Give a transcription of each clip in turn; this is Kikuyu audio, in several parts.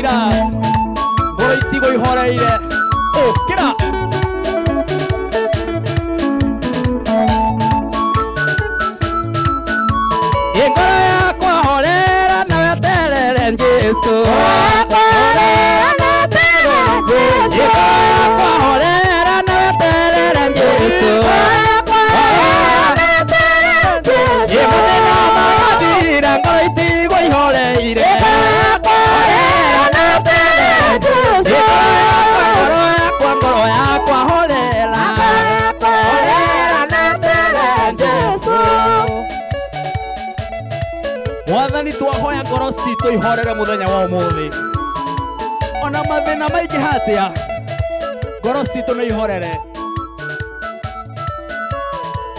magathira ngoro itigwo ihoreire ũkĩra ngoro yakwa horera na weterere Jesu horera na weterere Jesu ngoro yakwa horera na weterere Jesu horera na weterere Jesu mathĩna magathira ngoro itigwo ihoreire horera na weterere Jesu ngoro yakwa horera horera na weterere Jesu Mwathani twahoya ngoro citũ ihorere muthenya wa ũmũthĩ ona mathĩna maingĩ hatia ngoro citũ nĩ ihorere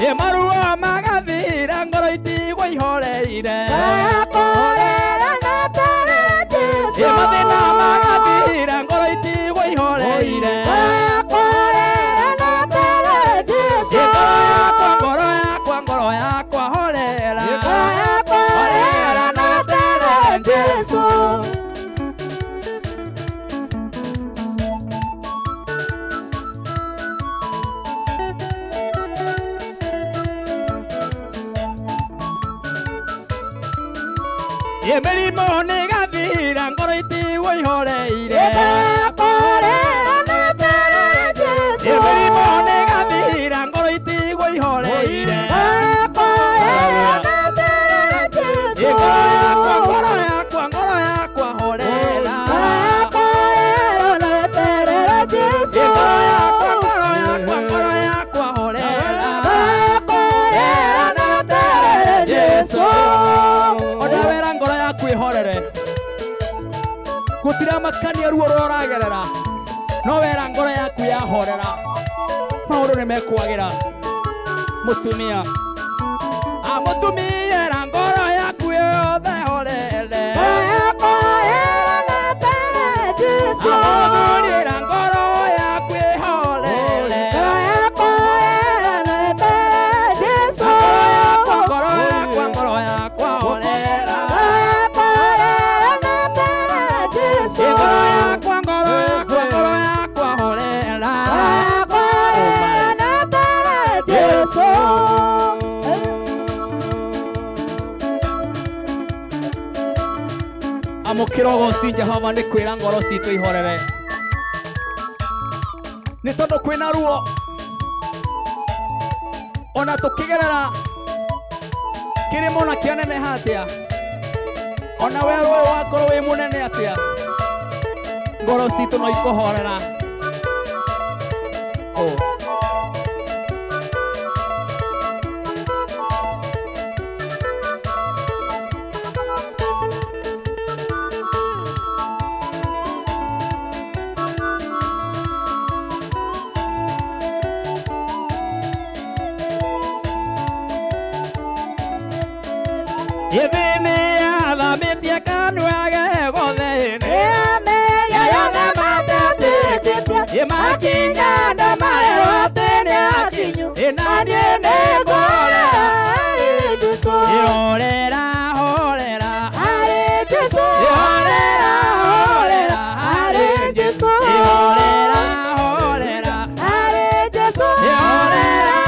ĩ maruo magathira ngoro itigwo ihoreire horera na weterere Jesu ĩ mathĩna magathira ngoro itigwo ihoreire horera na weterere Jesu ngoro yakwa ngoro yakwa horera horera na weterere Jesu mĩrimũ nĩgathira ngoro itigwo ihoreire horera na weterere Jesu mĩrimũ nĩgathira ngoro itigwo ihoreire horera na weterere Jesu ngoro yakwa ngoro yakwa horera horera na weterere Jesu ngoro yakwa ngoro yakwa ngoro yakwa horera horera na weterere Jesu ona wera ngoro yaku ihorere gutiramakania ruo rũrĩa ũragerera no wera ngoro yaku yahorera maũndũ nĩ mekwagira mũtumia mũtumia era ngoro yaku yothe horere horera na weterere Jesu mũthuri era ngoro yaku ihorere horera na weterere Jesu ngoro yakwa ngoro yakwa horera horera na weterere Jesu ngoro yakwa ngoro yakwa ngoro yakwa horera horera na weterere Jesu amũkĩra ũgoci Jehova nĩ kwĩra ngoro citũ ihorere nĩ tondũ kwĩna ruo ona tũkĩgerera kĩrĩma ona kĩaneneha atĩa ona werũ ũyũ wakorwo wĩ mũnene atĩa ngoro citũ no ikũhorera oh. Ithini athamĩtie kanua ge gothe Ĩameria yothe matetĩkĩtie ĩmakinya na marerwo atĩ nĩ akinyu ĩna niĩ nĩngũhorera harĩ Jesu ĩhorera horera harĩ Jesu ĩhorera horera harĩ Jesu ĩhorera horera harĩ Jesu ĩhorera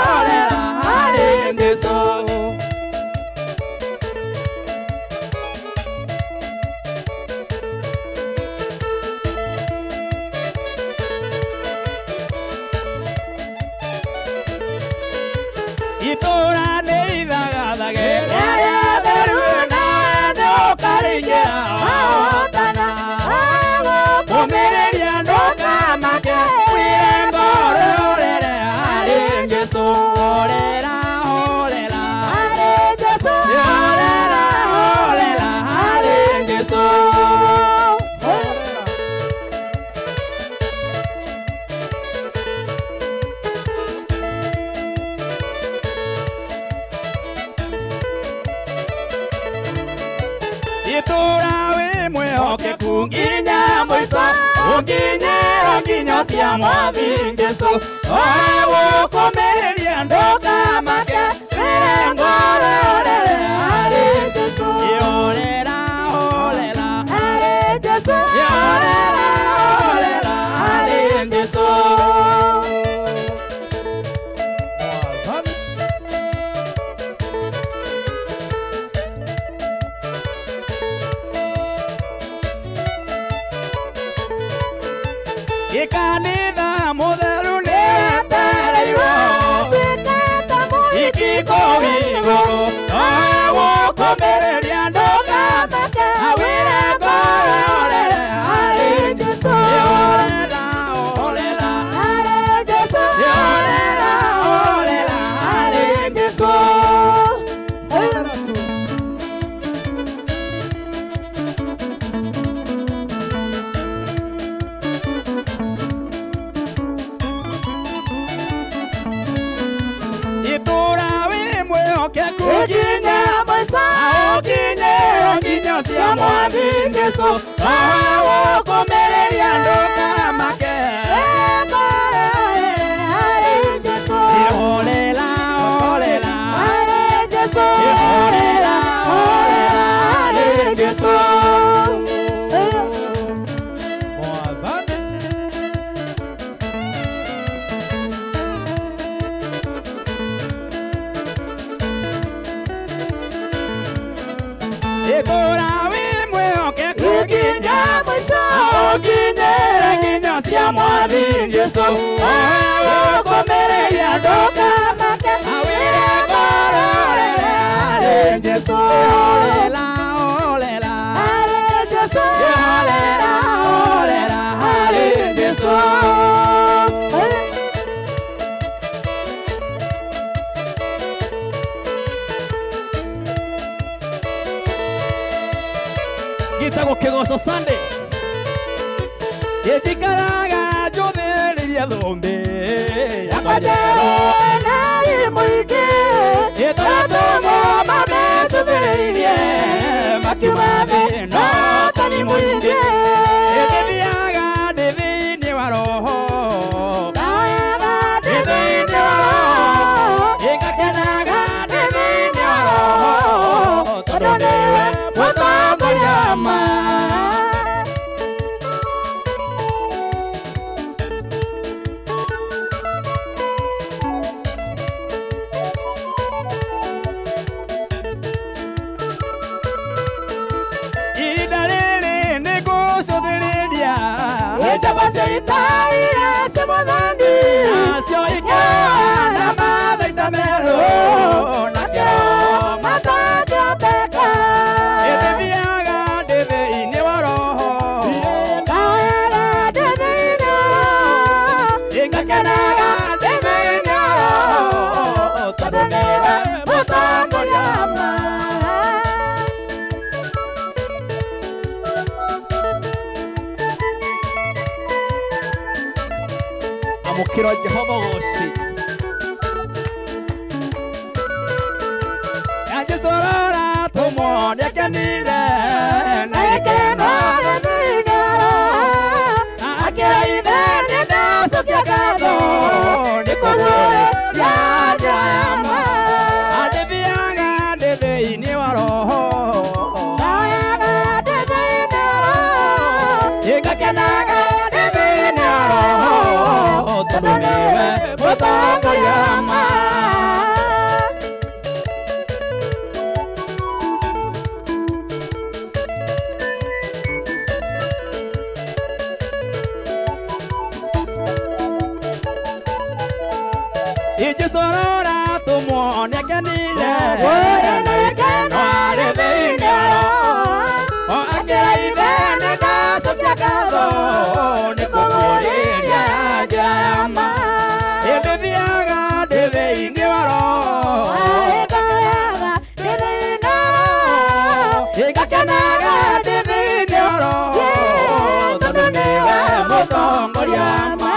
horera harĩ Jesu itũra nĩ ithagathage rĩrĩa theru na nĩũkaringĩra ahotana ũmĩrĩria ndũkamake wĩre ngoro ũrere harĩ Jesu horera horera harĩ Jesu horera horera harĩ Jesu itũra wĩ mwĩhokeku nginya mũico ũnginyĩra nginyo cia mwathi Jesu egũkũmĩrĩria ndũkamake wĩre ngoro ũrere harĩ Jesu ĩhorera horera harĩ Jesu Ikanitha mũtheru nĩwetereirwo Tuĩke ta mũhiki ikiko igũrũ wagũkũmĩrĩria ndũkamake awĩre ngoro orere harĩ Jesũ orera orera harĩ Jesũ orera orera harĩ Jesũ. Itũra wĩ mwĩhokeku Nginya mũico ũkinyĩre nginya cia mwathi Jesũ wagũkũmĩrĩria ndũkamake harĩ Jesũ orera orera harĩ Jesũ orera orera harĩ Jesũ. Mwathani Itũra wĩ mwĩhokeku Nginya mũico ũkinyĩre nginya cia mwathi Jesũ wagũkũmĩrĩria ndũkamake awĩre ngoro orere harĩ Jesũ orera orera harĩ Jesũ orera orera harĩ Jesũ. Gĩtagwo kĩgoco Sunday Gĩnjikaraga njũthĩrĩrie thũmbĩ yakwa njerũ Nari mũingĩ ĩtũratũmwo mamecũthĩrĩirie makiuma thĩ no tani mũingĩ ĩthiaga ndĩ thĩinĩ wa roho ndaoyaga ndĩ thĩinĩ wa roho ĩngakenaga ndĩ thĩinĩ wa roho tondũ nĩwe mũtongoria ma. Ihinda rĩrĩ nĩngũcũthĩrĩria Njamba cia ita iria cia mwathani nacio ikehana mathaita merũ na kĩro matangĩhoteka ĩthiaga ndĩ thĩinĩ wa roho ndaoyaga ndĩ thĩinĩ wa roho ĩngakenaga ndĩ thĩinĩ wa roho tondũ nĩwe mũtongoria ma. Amũkĩro Jehova ũgoci na Jesũ ũratũmwo nĩakenire Na gĩkeno rĩ thĩinĩ wa roho akĩra ithe nĩndacokia ngatho nĩ kũguũrĩria njĩra ya ma. Andĩthiaga ndĩ thĩinĩ wa roho Ndaoyaga ndĩ thĩinĩ wa roho ĩngakenaga ndĩ thĩinĩ wa roho tondũ nĩwe mũtongoria ma. Jesũ ũratũmwo nĩakenire Gĩkeno rĩ thĩinĩ wa roho akĩra ithe nĩndacokia ngatho nĩ kũguũrĩria njĩra ya ma. Ĩndĩthiaga ndĩ thĩinĩ wa roho Ĩngakenaga ndĩ thĩinĩ wa roho ĩngakenaga ndĩ thĩinĩ wa roho tondũ nĩwe mũtongoria ma.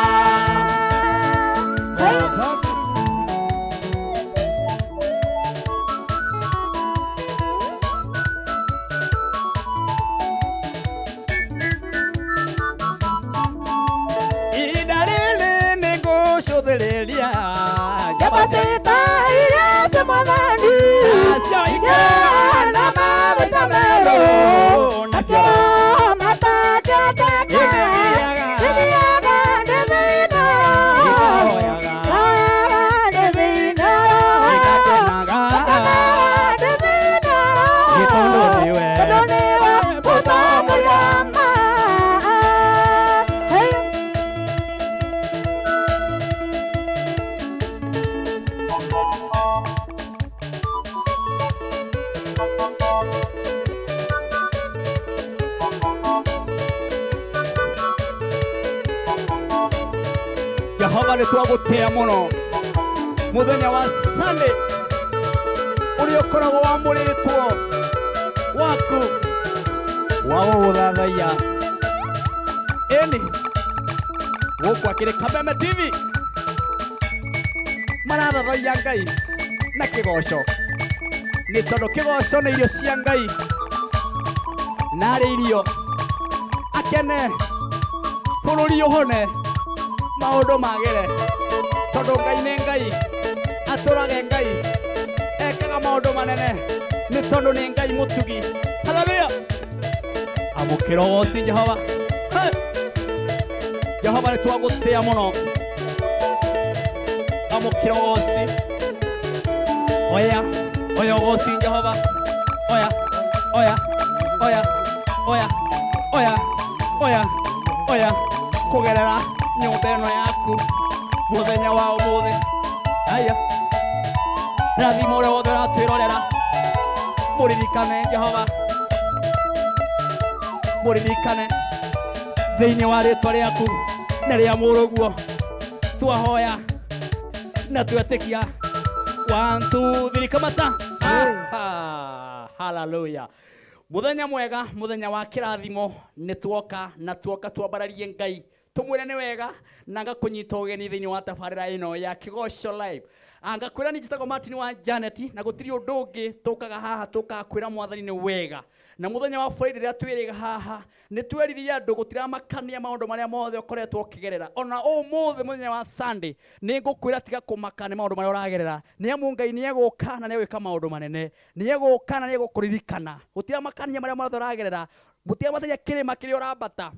Ihinda rĩrĩ nĩngũcũthĩrĩria Njamba cia ita iria cia mwathani nacio ikehana mathaita merũ nacio matangĩhoteka Ĩthiaga. Ĩthiaga ndĩ thĩinĩ wa roho Ĩkahoyaga. Ndaoyaga ndĩ thĩinĩ wa roho Ĩgakenaga. Ngakenaga ndĩ thĩinĩ wa roho Nĩ tondũ nĩwe. Tondũ nĩwe mũtongoria ma. Hey. Jehova nĩ twagũtĩa mũno mũthenya wa Sunday ũrĩa ũkoragwo wamũrĩtwo waku wa gũgũthathaiya. Ĩni gũkũ akĩrĩ Kameme TV marathathaiya Ngai na kĩgoco, nĩ tondũ kĩgoco nĩ irio cia Ngai, na arĩ irio akene, bũrũri ũhone, maũndũ magĩre, tondũ Ngai nĩ Ngai, atũrage Ngai, ekaga maũndũ manene, nĩ tondũ nĩ Ngai mũtugi. Haleluya! Amũkĩra ũgoci Jehova. Hey! Jehova nĩ twagũtĩa mũno, amũkĩra ũgoci. Oya oya ũgoci Jehova, oya oya oya oya oya oya oya, kũgerera nyũmba ĩno yaku mũthenya wa ũmũthĩ. Aya, rathima ũrĩa wothe ũratwĩrorera, mũririkane Jehova, mũririkane thĩinĩ wa rĩtwa rĩaku na rĩa mũrũguo. Twahoya na twetĩkia. 1 2 3 kamata. Hallelujah. Muthenya mwega, muthenya wa kĩrathimo, nĩ tuoka na tuoka twambararie Ngai, tumwĩre nĩ wega na ngakũnyita ũgeni thĩinĩ wa tabarĩra ĩno ya Kĩgoco Live. Ngakwĩra nĩ njĩtagwo Martin wa Janet, na gũtirĩ ũndũ ũngĩ tũkaga haha, tũkaga kwĩra mwathani nĩ wega. Na mũthenya wa Friday rĩrĩa twĩrĩga haha nĩ tweririe andũ gũtiramakania maũndũ marĩa mothe ũkoretwo ũkĩgerera. Ona ũmũthĩ mũthenya wa Sunday nĩ ngũkwĩra tiga kũmaka nĩ maũndũ marĩa ũragerera, nĩ amu Ngai nĩ egũka na nĩ egwĩka maũndũ manene, nĩ egũka na nĩ egũkũririkana. Gũtiramakania marĩa mothe ũragerera, gũtiramakania kĩrĩma kĩrĩa ũrambata,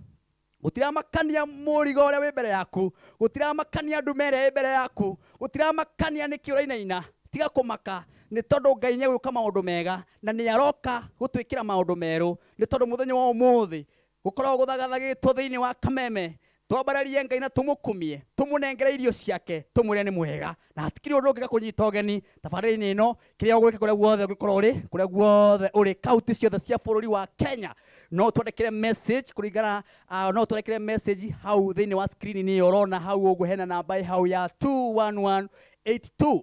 gũtiramakania mũrigo ũrĩa wĩ mbere yaku, gũtiramakania ndume ĩrĩa ĩ mbere yaku, gũtiramakania nĩkĩ ũrainaina. Tiga kũmaka, nĩ tondũ Ngai nĩ egwĩka maũndũ mega na nĩ aroka gũtwĩkĩra maũndũ merũ, nĩ tondũ mũthenya wa ũmũthĩ gũkoragwo gũthagathagĩtwo thĩinĩ wa Kameme. Twambararie Ngai na tũmũkumie, tũmũnengere irio ciake, tũmwĩre nĩ mwega, na hatikĩrĩ ũndũ ũngĩka kũnyita ũgeni tabarĩra-inĩ ĩno. Kĩrĩa ũgwĩka kũrĩa guothe ũngĩkorwo ũrĩ, kũrĩa guothe ũrĩ, kaunti ciothe cia bũrũri wa Kenya, no twandĩkĩre message kũringana, no twandĩkĩre message hau thĩinĩ wa screen-inĩ ĩyo ũrona hau ũguo, hena namba ĩ hau ya 21182.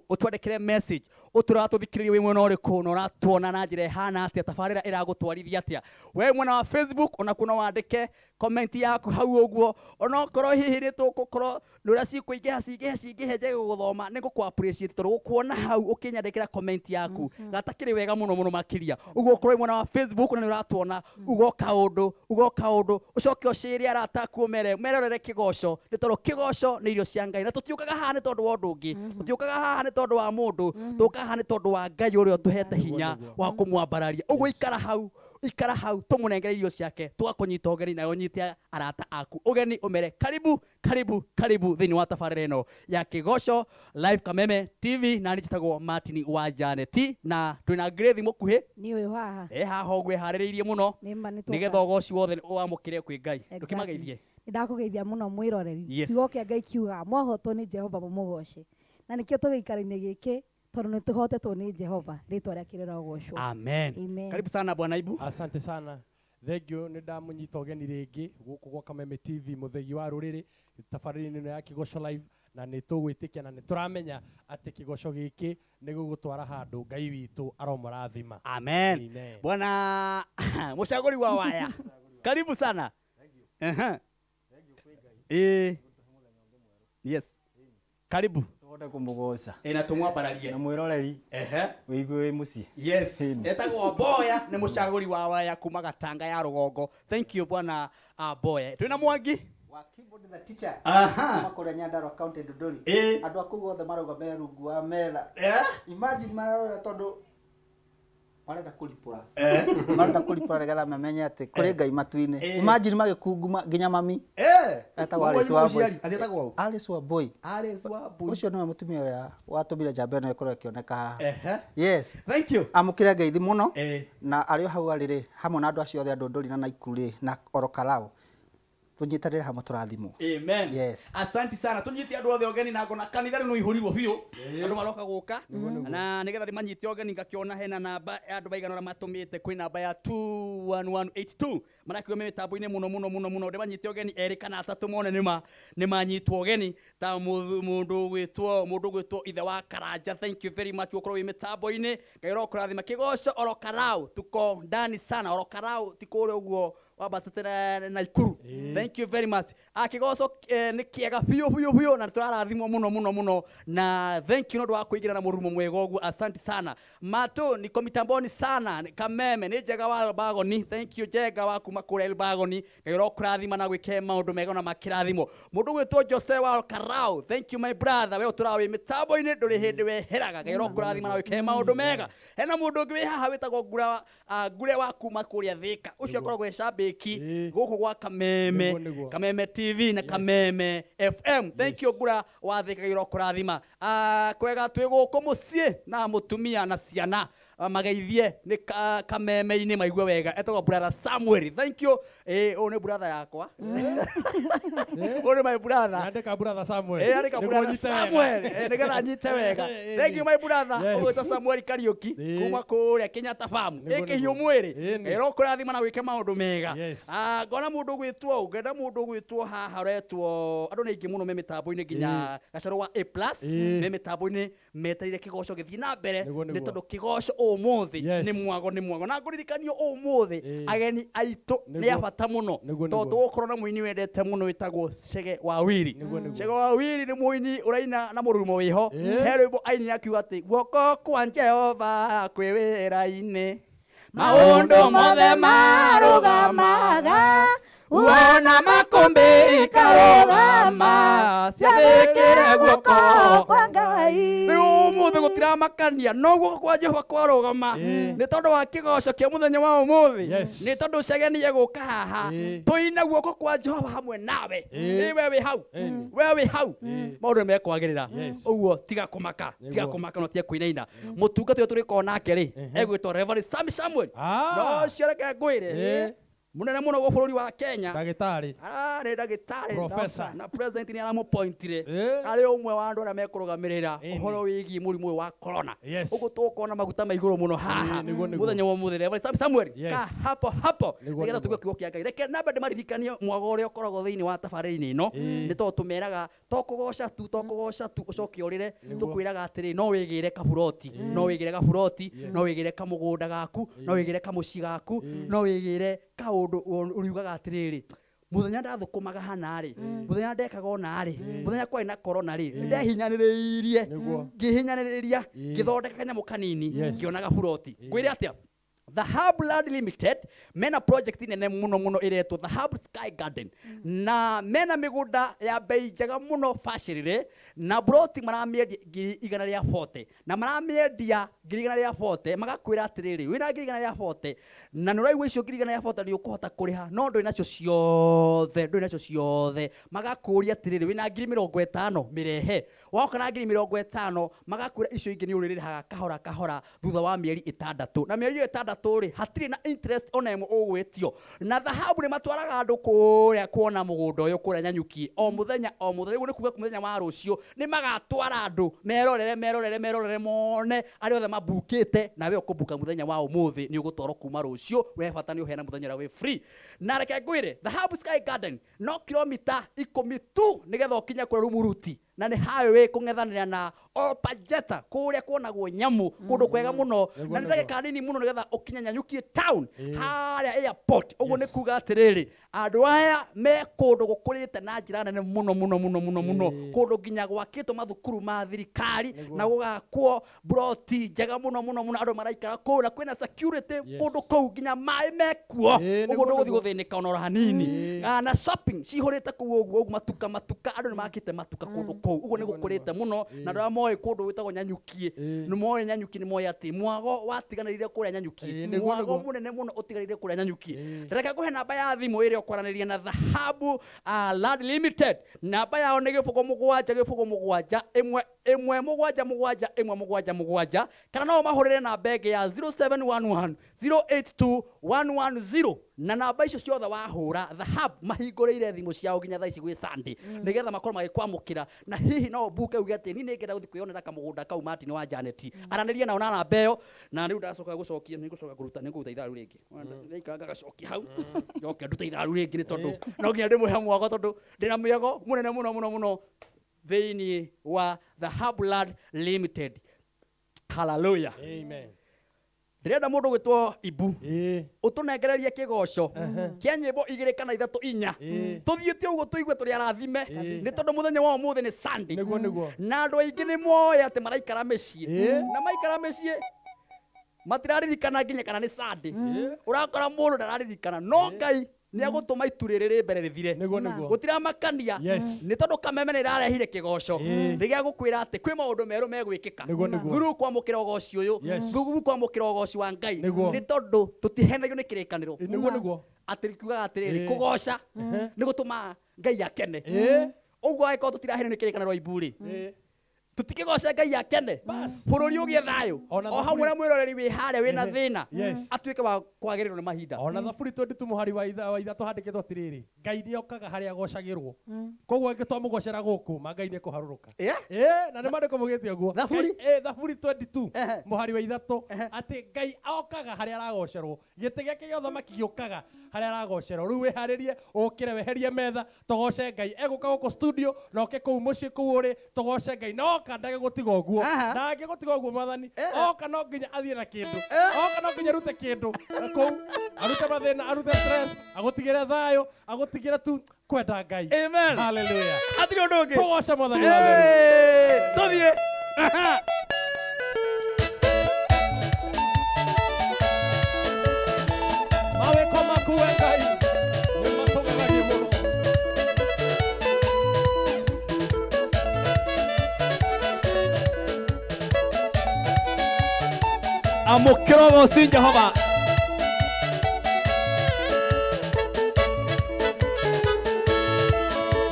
Ũtwandĩkĩre message ũtũra tũthikĩrĩrie wĩ mwena ũrĩkũ na ũratuona na njĩra ĩhana atĩa, tabarĩra ĩragũtwarithia atĩa. We mwena wa Facebook onakuo no wandĩke comment yaku hau ũguo, onokorwo hihi nĩ tũgũkorwo nĩ ũrĩa cikũingĩha cingĩhe cingĩhe njage gũgũthoma, nĩ ngũkũ appreciate tondũ gũkuona hau ũkĩnyandĩkĩra comment yaku gatakĩrĩ wega mũno mũno makĩria. Ũguo ũkorwo wĩ mwena wa Facebook na nĩ ũratuona, uga kaũndũ, uga kaũndũ, ũcoke ũcĩre arata aku ũmere merorere kĩgoco, nĩ tondũ kĩgoco nĩ irio cia Ngai, na tũtiũkaga haha nĩ tondũ wa ũndũ ũngĩ, tũtiũkaga haha nĩ tondũ wa mũndũ, tũkaga haha nĩ tondũ wa Ngai ũrĩa ũtũhete hinya wa kũmwambararia. Ũguo ikara hau, ikara hau, tũmũnengere irio ciake, tũgakũnyita ũgeni, nawe ũnyite arata aku ũgeni, ũmere karibu karibu karibu thĩinĩ wa tabarĩra ĩno ya Kĩgoco Live Kameme TV, na niĩ njĩtagwo Martin wa Janet, na twĩna Grace mũkuhĩ Nĩ ũyũ haha. Ĩ haha ũguo ĩharĩrĩirie mũno Nĩ ma nĩ twoka. nĩgetha ũgoci wothe wamũkĩre kwĩ Ngai. Ndũkĩmageithie. Nĩ ndakũgeithia mũno mwĩroreri. Yes. Kiugo kĩa Ngai kiugaga mwahotwo nĩ Jehova mũmũgoce, na nĩkĩo tũgĩikaro-inĩ gĩkĩ tondũ nĩ tũhotetwo nĩ Jehova, rĩtwa rĩake rĩrogocwo. Amen. Amen. Karibu sana bwana Ibu. Asante sana. Thank you. Nĩ ndamũnyita ũgeni rĩngĩ gũkũ gwa Kameme TV, mũthegi wa rũrĩrĩ, tabarĩra-inĩ ĩno ya Kĩgoco Live, na nĩ tũgwĩtĩkia na nĩ tũramenya atĩ kĩgoco gĩkĩ nĩ gũgũtwara handũ Ngai witũ aromũrathima. Amen. Amen. Bwana mũcagũri wa waya, karibu sana. Aha. Yes. Karibu. Tũhote kũmũgoca. Na tũmwambararie. Na mwĩroreri. Ehe. Wĩigue wĩ mũciĩ. Yes. Ĩni. Etagwo Boya, nĩ mũcagũri wa waya kuma Gatanga ya rũgongo. Thank you bwana Boya. Twĩna Mwangi. Wa keyboard the teacher. Aha. Kuma kũrĩa Nyandarua County Ndunduri. Andũ a kũu othe marauga me rungu wa metha. Imagine mararora tondũ marenda kũripũra. Marenda kũripũra nĩgetha mamenye atĩ kũrĩ Ngai matu-inĩ. Imagine magĩkunguma nginya mami. Etagwo Alice wa Boy. Atĩtagwo ũ? Alice wa Boy. Alice wa Boy. Ũcio nĩwe mũtumia ũrĩa watũmire njamba ĩno ĩkorwo ĩkĩoneka haha. Ehe. Yes. Thank you. Amũkĩre ngeithi mũno. Na arĩ o hau arĩ rĩ, hamwe na andũ acio othe a Ndunduri na Naikuru rĩ, na Orokarao. Tũnyitanĩre hamwe tũrathimwo. Amen. Yes. Asante sana. Tunyite andu othe ogeni na ngona kanitha riu no ihũrirwo biũ. Andu maroka gũka na nigetha ndĩmanyite ogeni ngakiona hena namba ya andu maigana ũrĩa matũmĩte kwĩ namba ya 21182 marakiuga me mĩtambo-inĩ mũno mũno mũno mũno. Ndĩmanyite ogeni erĩ kana atatũ mone nĩma nĩmanyitwo ogeni ta mũndũ ũgwĩtwo ithe wa Karanja. Thank you very much gũkorwo wĩ mĩtambo-inĩ. Ngai ũrokũrathima. Kĩgoco oro karau tuko ndani sana oro karau ti kũrĩa ũguo wambatĩte na Nakuru. Thank you very much. Akigoco nĩ kĩega biũ biũ biũ na tũrarathimwo mũno mũno mũno na thank you nĩ ũndũ wa kũingĩra na mũrumo mwega ũguo. Asante sana. Matu niko mitamboni sana Kameme nĩ Njega wa Elbagoni. Thank you Njega wa kuma kũrĩa Elbagoni. Ngai ũrokũrathima na gwĩke maũndũ mega na makĩrathimo. Mũndũ ũgwĩtwo Jose wa Karau. Thank you my brother. We ũtũraga wĩ mĩtambo-inĩ ndũrĩ hĩndĩ weheraga. Ngai ũrokũrathima na gwĩke maũndũ mega. Hena mũndũ ũngĩ wĩ haha wĩtagwo Ngure wa kuma kũrĩa Thĩka. Ũcio akoragwo e shabiki gũkũ gwa Kameme. Kameme TV na Kameme FM. Thank you Ngura wa Thĩka. Ngai ũrokũrathima. Kwega twĩ gũkũ mũciĩ na mũtumia na ciana mageithie nĩ Kameme-inĩ maigue wega. Etagwo brother Samuel. Thank you. Ũyũ nĩ brother yakwa. Ũyũ nĩ my brother. Andĩka brother Samuel. Andĩka brother Samuel. Nĩgetha anyite wega. Thank you my brother. Ũgwĩtwo Samuel Kariuki kuma kũrĩa Kenyatta Farm. Ĩkĩhiũ mwĩrĩ. Ĩrokũrathima na gwĩke maũndũ mega. Ngona mũndũ ũgwĩtwo ngenda mũndũ ũgwĩtwo haha ũretwo andũ nĩ aingĩ mũno me mĩtambo-inĩ nginya gacerũ wa A+ me mĩtambo-inĩ metereire kĩgoco gĩthiĩ na mbere nĩ tondũ kĩgoco ũmũthĩ nĩ mwago nĩ mwago na ngũririkanio ũmũthĩ ageni aitũ nĩ a bata mũno tondũ tũgũkorwo na mũini wendete mũno wĩtagwo Chege wa Wiri. Chege wa Wiri nĩ mũini ũraina na mũrurumo wĩho. He rwĩmbo ainire akiuga atĩ guoko kwa Jehova kwĩ wĩra-inĩ maũndũ mothe marũgamaga wona makũmbĩ ikarũgama ciathĩkĩre guoko kwa Ngai. Rĩu ũmũthĩ gũtiramakania no guoko kwa Jehova kwarũgama nĩ tondũ wa kĩgoco kĩa mũthenya wa ũmũthĩ nĩ tondũ Chege nĩ egũka haha tũine guoko kwa Jehova hamwe nawe. We wĩ hau, we wĩ hau, maũndũ nĩ mekwagĩrĩra. Ũguo tiga kũmaka, tiga kũmaka no tiga kũinaina. Mũtungata ũyũ tũrĩkorwo nake rĩ egwĩtwo Reverend Sam Samuel. No ũcio reke ngwĩre munene muno gwa bũrũri wa Kenya. Ndagĩtarĩ. Nĩ ndagĩtarĩ. Professor. Na president nĩ aramũpointire arĩ ũmwe wa andũ arĩa mekũrũgamĩrĩra ũhoro wĩgiĩ mũrimũ ũyũ wa corona. Ũguo tũgũkorwo na maguta ma igũrũ mũno haha mũthenya wa ũmũthĩ. Reverend Samuel ka hapo hapo nĩgetha tũigue kiugo kĩa Ngai. Reke namba ndĩmaririkanie mwago ũrĩa ũkoragwo thĩinĩ wa tabarĩra-inĩ ĩno nĩ tondũ tũmeraga to kũgoca tu to kũgoca tu ũcoke ũrĩre. Tũkwĩraga atĩrĩ no wĩgĩre kaburoti, no wĩgĩre kaburoti, no wĩgĩre kamũgũnda gaku, no wĩgĩre kamũciĩ gaku, no wĩgĩre kaũndũ uriugaga atĩrĩrĩ mũthenya ndathũkũmaga hana rĩ, mũthenya ndekaga ona rĩ, mũthenya kwarĩ na corona rĩ, ndehinyanĩrĩirie ngĩhinyanĩrĩria ngĩthondeka kanyamũ kanini ngĩonaga buroti. Ngwĩre atĩa, The Hub Land Limited mena project nene muno muno iretwo The Hub Sky Garden na mena migunda ya bei njega muno bacĩrĩre na broti maramĩendia 140 na maramĩendia 140 magakwĩra atĩrĩrĩ wĩna 140 na nĩ ũraigua icio 140 nĩ ũkũhota kũrĩha no ndũrĩ nacio ciothe, ndũrĩ nacio ciothe. Magakũria atĩrĩrĩ wĩna 50,000 mĩrehe, woka na 50,000 magakwĩra icio ingĩ nĩ ũrĩrĩhaga kahora kahora thutha wa mĩeri 6 na mĩeri ĩyo 6 rĩ hatirĩ na interest ona ĩmwe ũgwĩtio. Na Dhahabu nĩ matwaraga andũ kũrĩa kuona mũgũnda ũyũ kũrĩa Nanyuki o mũthenya o mũthenya. Ũguo nĩ kuga mũthenya wa rũciũ nĩ magatwara andũ merorere merorere merorere mone arĩa othe mabukĩte na we ũkũbuka mũthenya wa ũmũthĩ nĩ ũgũtwarwo kuma rũciũ. We bata nĩ ũheana mũthenya ũrĩa wĩ free. Na reke ngwĩre Dhahabu Sky Garden no kilomita 10 tu nĩgetha ũkinye kũrĩa Rumuruti na nĩ highway kũng'ethanĩra na Olpajeta kũrĩa kuonagwo nyamũ kũndũ kwega mũno na nĩ ndagĩka nini mũno nĩgetha ũkinye Nanyuki town harĩa airport. Ũguo nĩ kuga atĩrĩrĩ andũ aya me kũndũ gũkũrĩte na njĩra nene mũno mũno mũno mũno mũno kũndũ nginya gwakĩtwo mathukuru ma thirikari na gũgakwo broti njega mũno mũno mũno andũ maraikara kũu na kwĩna security kũndũ kũu nginya maĩ mekuo. Ũguo ndũgũthiĩ gũthĩnĩka ona hanini. Na shopping cihũrĩte kũu ũguo ũguo matuka matuka andũ nĩ makĩte matuka kũndũ kũu. Ũguo nĩ gũkũrĩte mũno na andũ arĩa moĩ kũndũ gwĩtagwo Nanyuki nĩ moĩ Nanyuki nĩ moĩ atĩ mwago watiganĩrire kũrĩa Nanyuki, mwago mũnene mũno ũtiganĩrire kũrĩa Nanyuki. Reke ngũhe namba ya thimũ ĩrĩa ũkwaranĩria na Dhahabu Land Limited. Namba yao nĩ 0 7 0 7 1 1 7 7 1 7 7 kana no mahũrĩre namba ĩngĩ ya 0711 082 110 na namba icio ciothe wahũra The Hub mahingũrĩire thimũ ciao nginya thaa ici gwĩ Sunday nĩgetha makorwo magĩkwamũkĩra na hihi no ũmbuke uge atĩ niĩ nĩngenda gũthiĩ kwĩyonera kamũgũnda kau Martin wa Janet aranĩria nao na namba ĩyo na rĩu ndacoka gũcokia nĩngũcoka kũruta nĩngũruta ithaa rĩu rĩngĩ ndaikara ngagacokia hau njoke ndute ithaa rĩu rĩngĩ nĩ tondũ no nginya ndĩmũhe mwago tondũ ndĩna mĩago mũnene mũno mũno mũno thĩinĩ wa The Hub Land Limited. Hallelujah. Amen. Ndĩrenda mũndũ gwĩtwo Ibu Ĩĩ. ũtũnengererie kĩgoco kĩa nyĩmbo 2 kana 3 4 tũthiĩte ũguo tũigue tũrĩ arathime nĩ tondũ mũthenya wa ũmũthĩ nĩ Sunday Nĩguo nĩguo. na andũ aingĩ nĩ moĩ atĩ maraikara mĩciĩ na maikara mĩciĩ matiraririkana nginya kana nĩ Sunday ũrakora mũndũ ndararirikana no Ngai nĩ agũtũma itu rĩrĩ rĩ mbere rĩthire Nĩguo nĩguo. gũtiramakania Yes. nĩ tondũ kameme nĩ ĩrarehire kĩgoco rĩgĩa gũkwĩra atĩ kwĩ maũndũ merũ megwĩkĩka Nĩguo nĩguo. through kwamũkĩra ũgoci ũyũ Yes. through kwamũkĩra ũgoci wa Ngai Nĩguo. nĩ tondũ tũtihenagio nĩ kĩrĩkanĩro Nĩguo nĩguo. atĩ kiugaga atĩrĩrĩ Ĩĩ. kũgoca nĩ gũtũma Ngai akene Ĩĩ. ũguo angĩkorwo tũtirahenio nĩ kĩrĩkanĩro Ibu rĩ Ĩĩ. tũtikĩgoce Ngai akene Bas. bũrũri ũgĩe thayũ Ona o hamwe na mwĩroreri wĩ harĩa wĩna thĩna Yes. atuĩke wa kwagĩrĩrwo nĩ mahinda Ona thaburi 22 mũhari wa 3 handĩkĩtwo atĩrĩrĩ Ngai nĩokaga harĩa agocagĩrwo koguo angĩtwamũgocera gũkũ ma Ngai nĩekũharũrũka. Yeah. Ĩĩ, na nĩ maandĩko maugĩte ũguo. Thaburi? Ĩĩ, thaburi 22 Ehe. mũhari wa 3 atĩ Ngai okaga harĩa aragocerwo gĩtĩ gĩake gĩa ũthamaki gĩũkaga harĩa aragocerwo rĩu wĩharĩrie ũkĩre weherie metha tũgoce Ngai egũka gũkũ studio na oke kũu mũciĩ kũu ũrĩ tũgoce Ngai na oka ndagĩgũtiga ũguo Aha. ndangĩgũtiga ũguo mwathani Eh. oka no nginya athiĩ na kĩndũ oka no nginya arute kĩndũ kũu arute mathĩna arute stress agũtigĩre thayũ agũtigĩre tu kwenda Ngai. Amen. Hallelujah. Hatirĩ ũndũ ũngĩ Tũgoce mwathani wa theru. Ĩĩ, tũthiĩ Mawĩko maku we Ngai nĩ matũgegagia mũno. Amũkĩra ũgoci Jehova.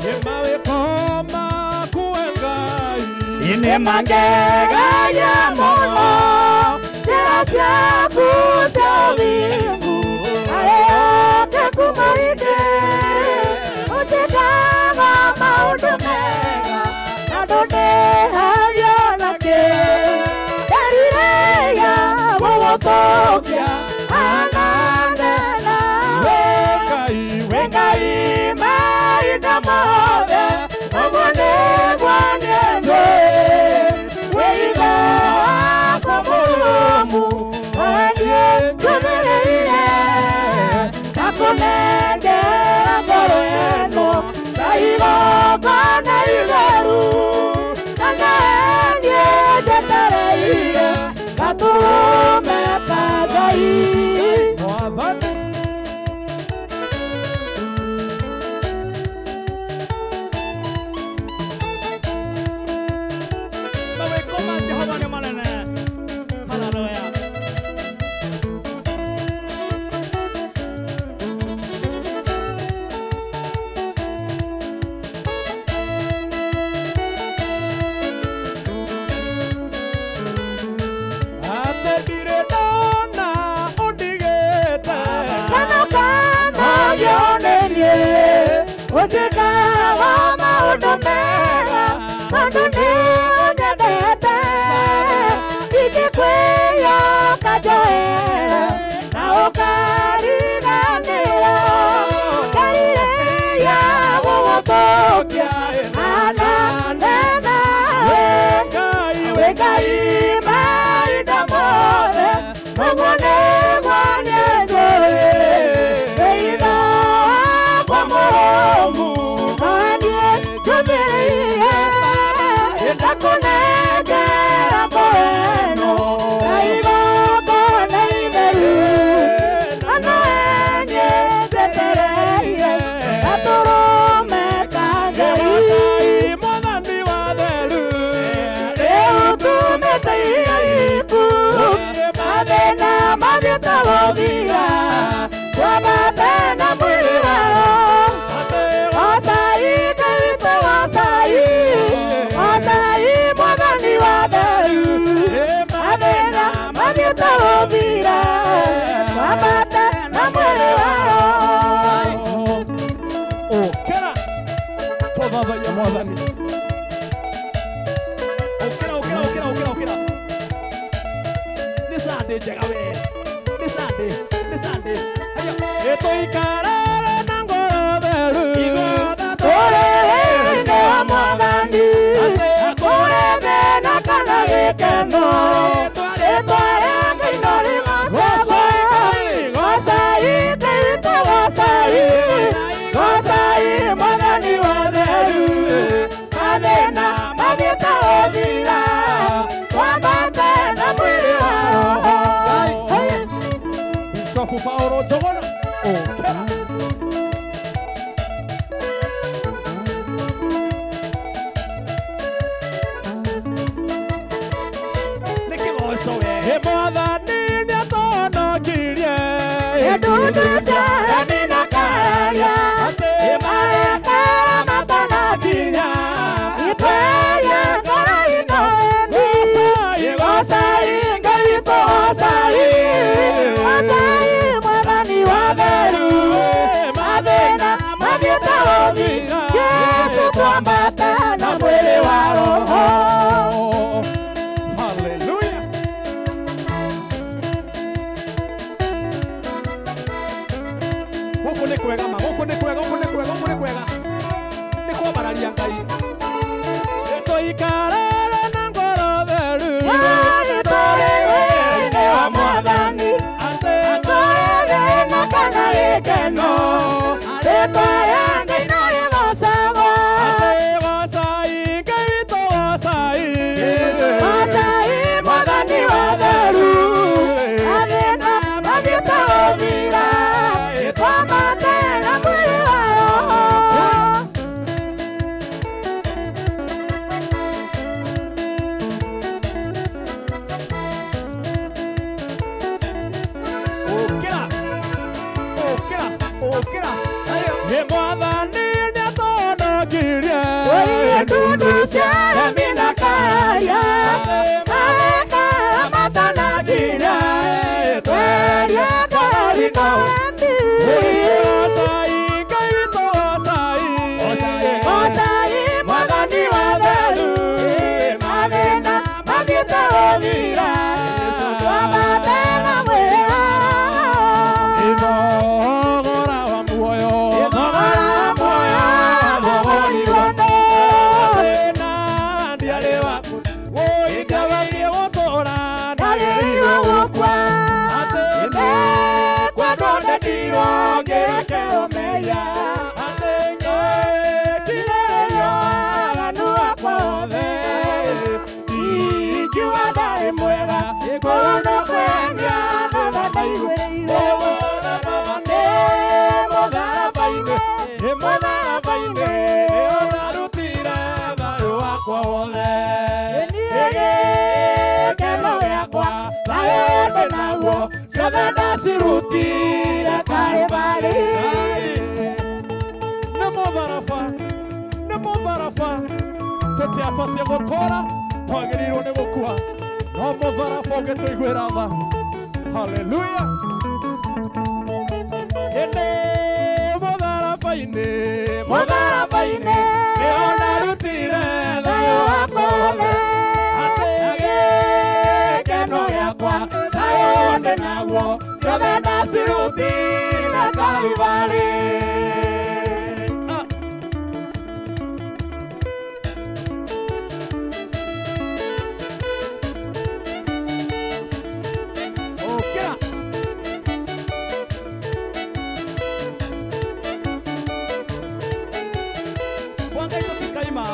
Nĩ mawĩko maku we Ngai Nĩ mangegagia mũno njĩra ciaku cia ũthingu ayoke maingĩ ũnjĩkaga maũndũ mega na ndũndĩhagio nakĩ nderirĩria gũgũtũkia anane nawe Ngai we Ngai mahinda mothe ũguo nĩguo niĩ njũĩ wĩ ithe wakwa mũrũmu na niĩ njũthĩrĩire ndakũnengera ngoro ĩno ta igongona itheru na niĩ njetereire gatũrũme ka Ngai. Mwathani Mawĩko ma Jehova nĩ manene. Hallelujah. Atĩ ndirĩ ndona ũndigĩte Kana kana gĩonerie ũnjĩkaga maũndũ mega tondũ nĩ ũnyendete ingĩkwĩyoka njoera na ũkariganĩra ngarirĩria gũgũthũkia anane nawe Ngai we Ngai mahinda mothe ũguo nĩguo niĩ njũĩ wĩ ithe wakwa mũrũmu na niĩ njũthĩrĩirie ndakũnengera ngoro ĩno ta igongona itheru na niĩ njetereire gatũrũme ka Ngai. Ũkĩra tũthathaiye Mwathani. Ũkĩra, ũkĩra, ũkĩra, ũkĩra, ũkĩra. Nĩ Sunday njega we. Nĩ Sunday, nĩ Sunday. Haya. Ĩtũikarage na ngoro theru. Tũrĩ wĩra-inĩ wa Mwathani, kũrĩ thĩna kana gĩkeno, rĩĩtwa rĩa Ngai no rĩgoocagwo. Goocai Ngai witũ, goocai, goocai Mwathani wa theru. Mathĩna mathiĩte gũthira, twambate na mwĩrĩ wa roho. Haya. Bisofu Paulo Njogona. Ũkĩra. Nĩ kĩgoco we. Ĩ Mwathani nĩatũhonokirie. Ndundu cia aremi na kararia, marekara matanakinya, itweria ngoro ino ũremi. Goocai Ngai witũ, goocai, goocai Mwathani wa theru. Mathĩna mathiĩte gũthira, Jesũ twambate na mwĩrĩ wa roho. Hallelujah. Gũkũ nĩ kwega ma, gũkũ nĩ kwega, gũkũ nĩ kwega, gũkũ nĩ kwega. Nĩ kwambararia Ngai. Tũikarage na ngoro theru. Tũrĩ wĩra-inĩ wa Mwathani, kũrĩ thĩna kana gĩkeno, rĩĩtwa rĩa Ngai no rĩgoocagwo. Goocai Ngai witũ, goocai. Goocai Mwathani wa theru, mathĩna mathiĩte gũthira, twambate na mwĩrĩ wa roho. Ũkĩra, ũkĩra, ũkĩra. Haya. Ĩ Mwathani nĩatũhonokirie. Ndundu cia aremi na kararia, marekara matanakinya, tweria ngoro ino ũremi. Goocai Ngai witũ, goocai. Goocai Mwathani wa theru, mathĩna mathiĩte gũthira, twambate na mwĩrĩ wa roho. Thogora wa muoyo. Thogora wa muoyo wathogoririo nũ? Thĩna ndiarĩ waku. Wũi ndiabatiĩ gũtũũra. Ndagĩrĩirwo gũkua, kwendwo ndendirwo ngĩrekerwo mehia. Atĩ ngĩkirĩrĩria Waganu wakwa wothe, ingiuga ndarĩ mwega, kũu kwenia na tha ndaiguĩrĩirwo. Nĩ mũtharaba-inĩ, mũtharaba-inĩ, ndarutire thayũ wakwa wothe. Niĩ gĩkeno gĩakwa, thayũ ndĩ naguo, ciothe ndacirutire Kalvarĩ. Nĩ mũtharaba, nĩ mũtharaba, tũtiabatiĩ gũtũũra, twagĩrĩirwo nĩ gũkua, no mũtharaba ũngĩtũiguĩra tha. Haleluya. Ĩndĩ mũtharaba-inĩ, Mũtharaba-inĩ, nĩho ndarutire thayũ thayũ wakwa wothe, gĩkeno gĩakwa, thayũ ndĩ naguo, ciothe ndacirutire Kalvarĩ. Ũkĩra. Kwa Ngai tũtikaima.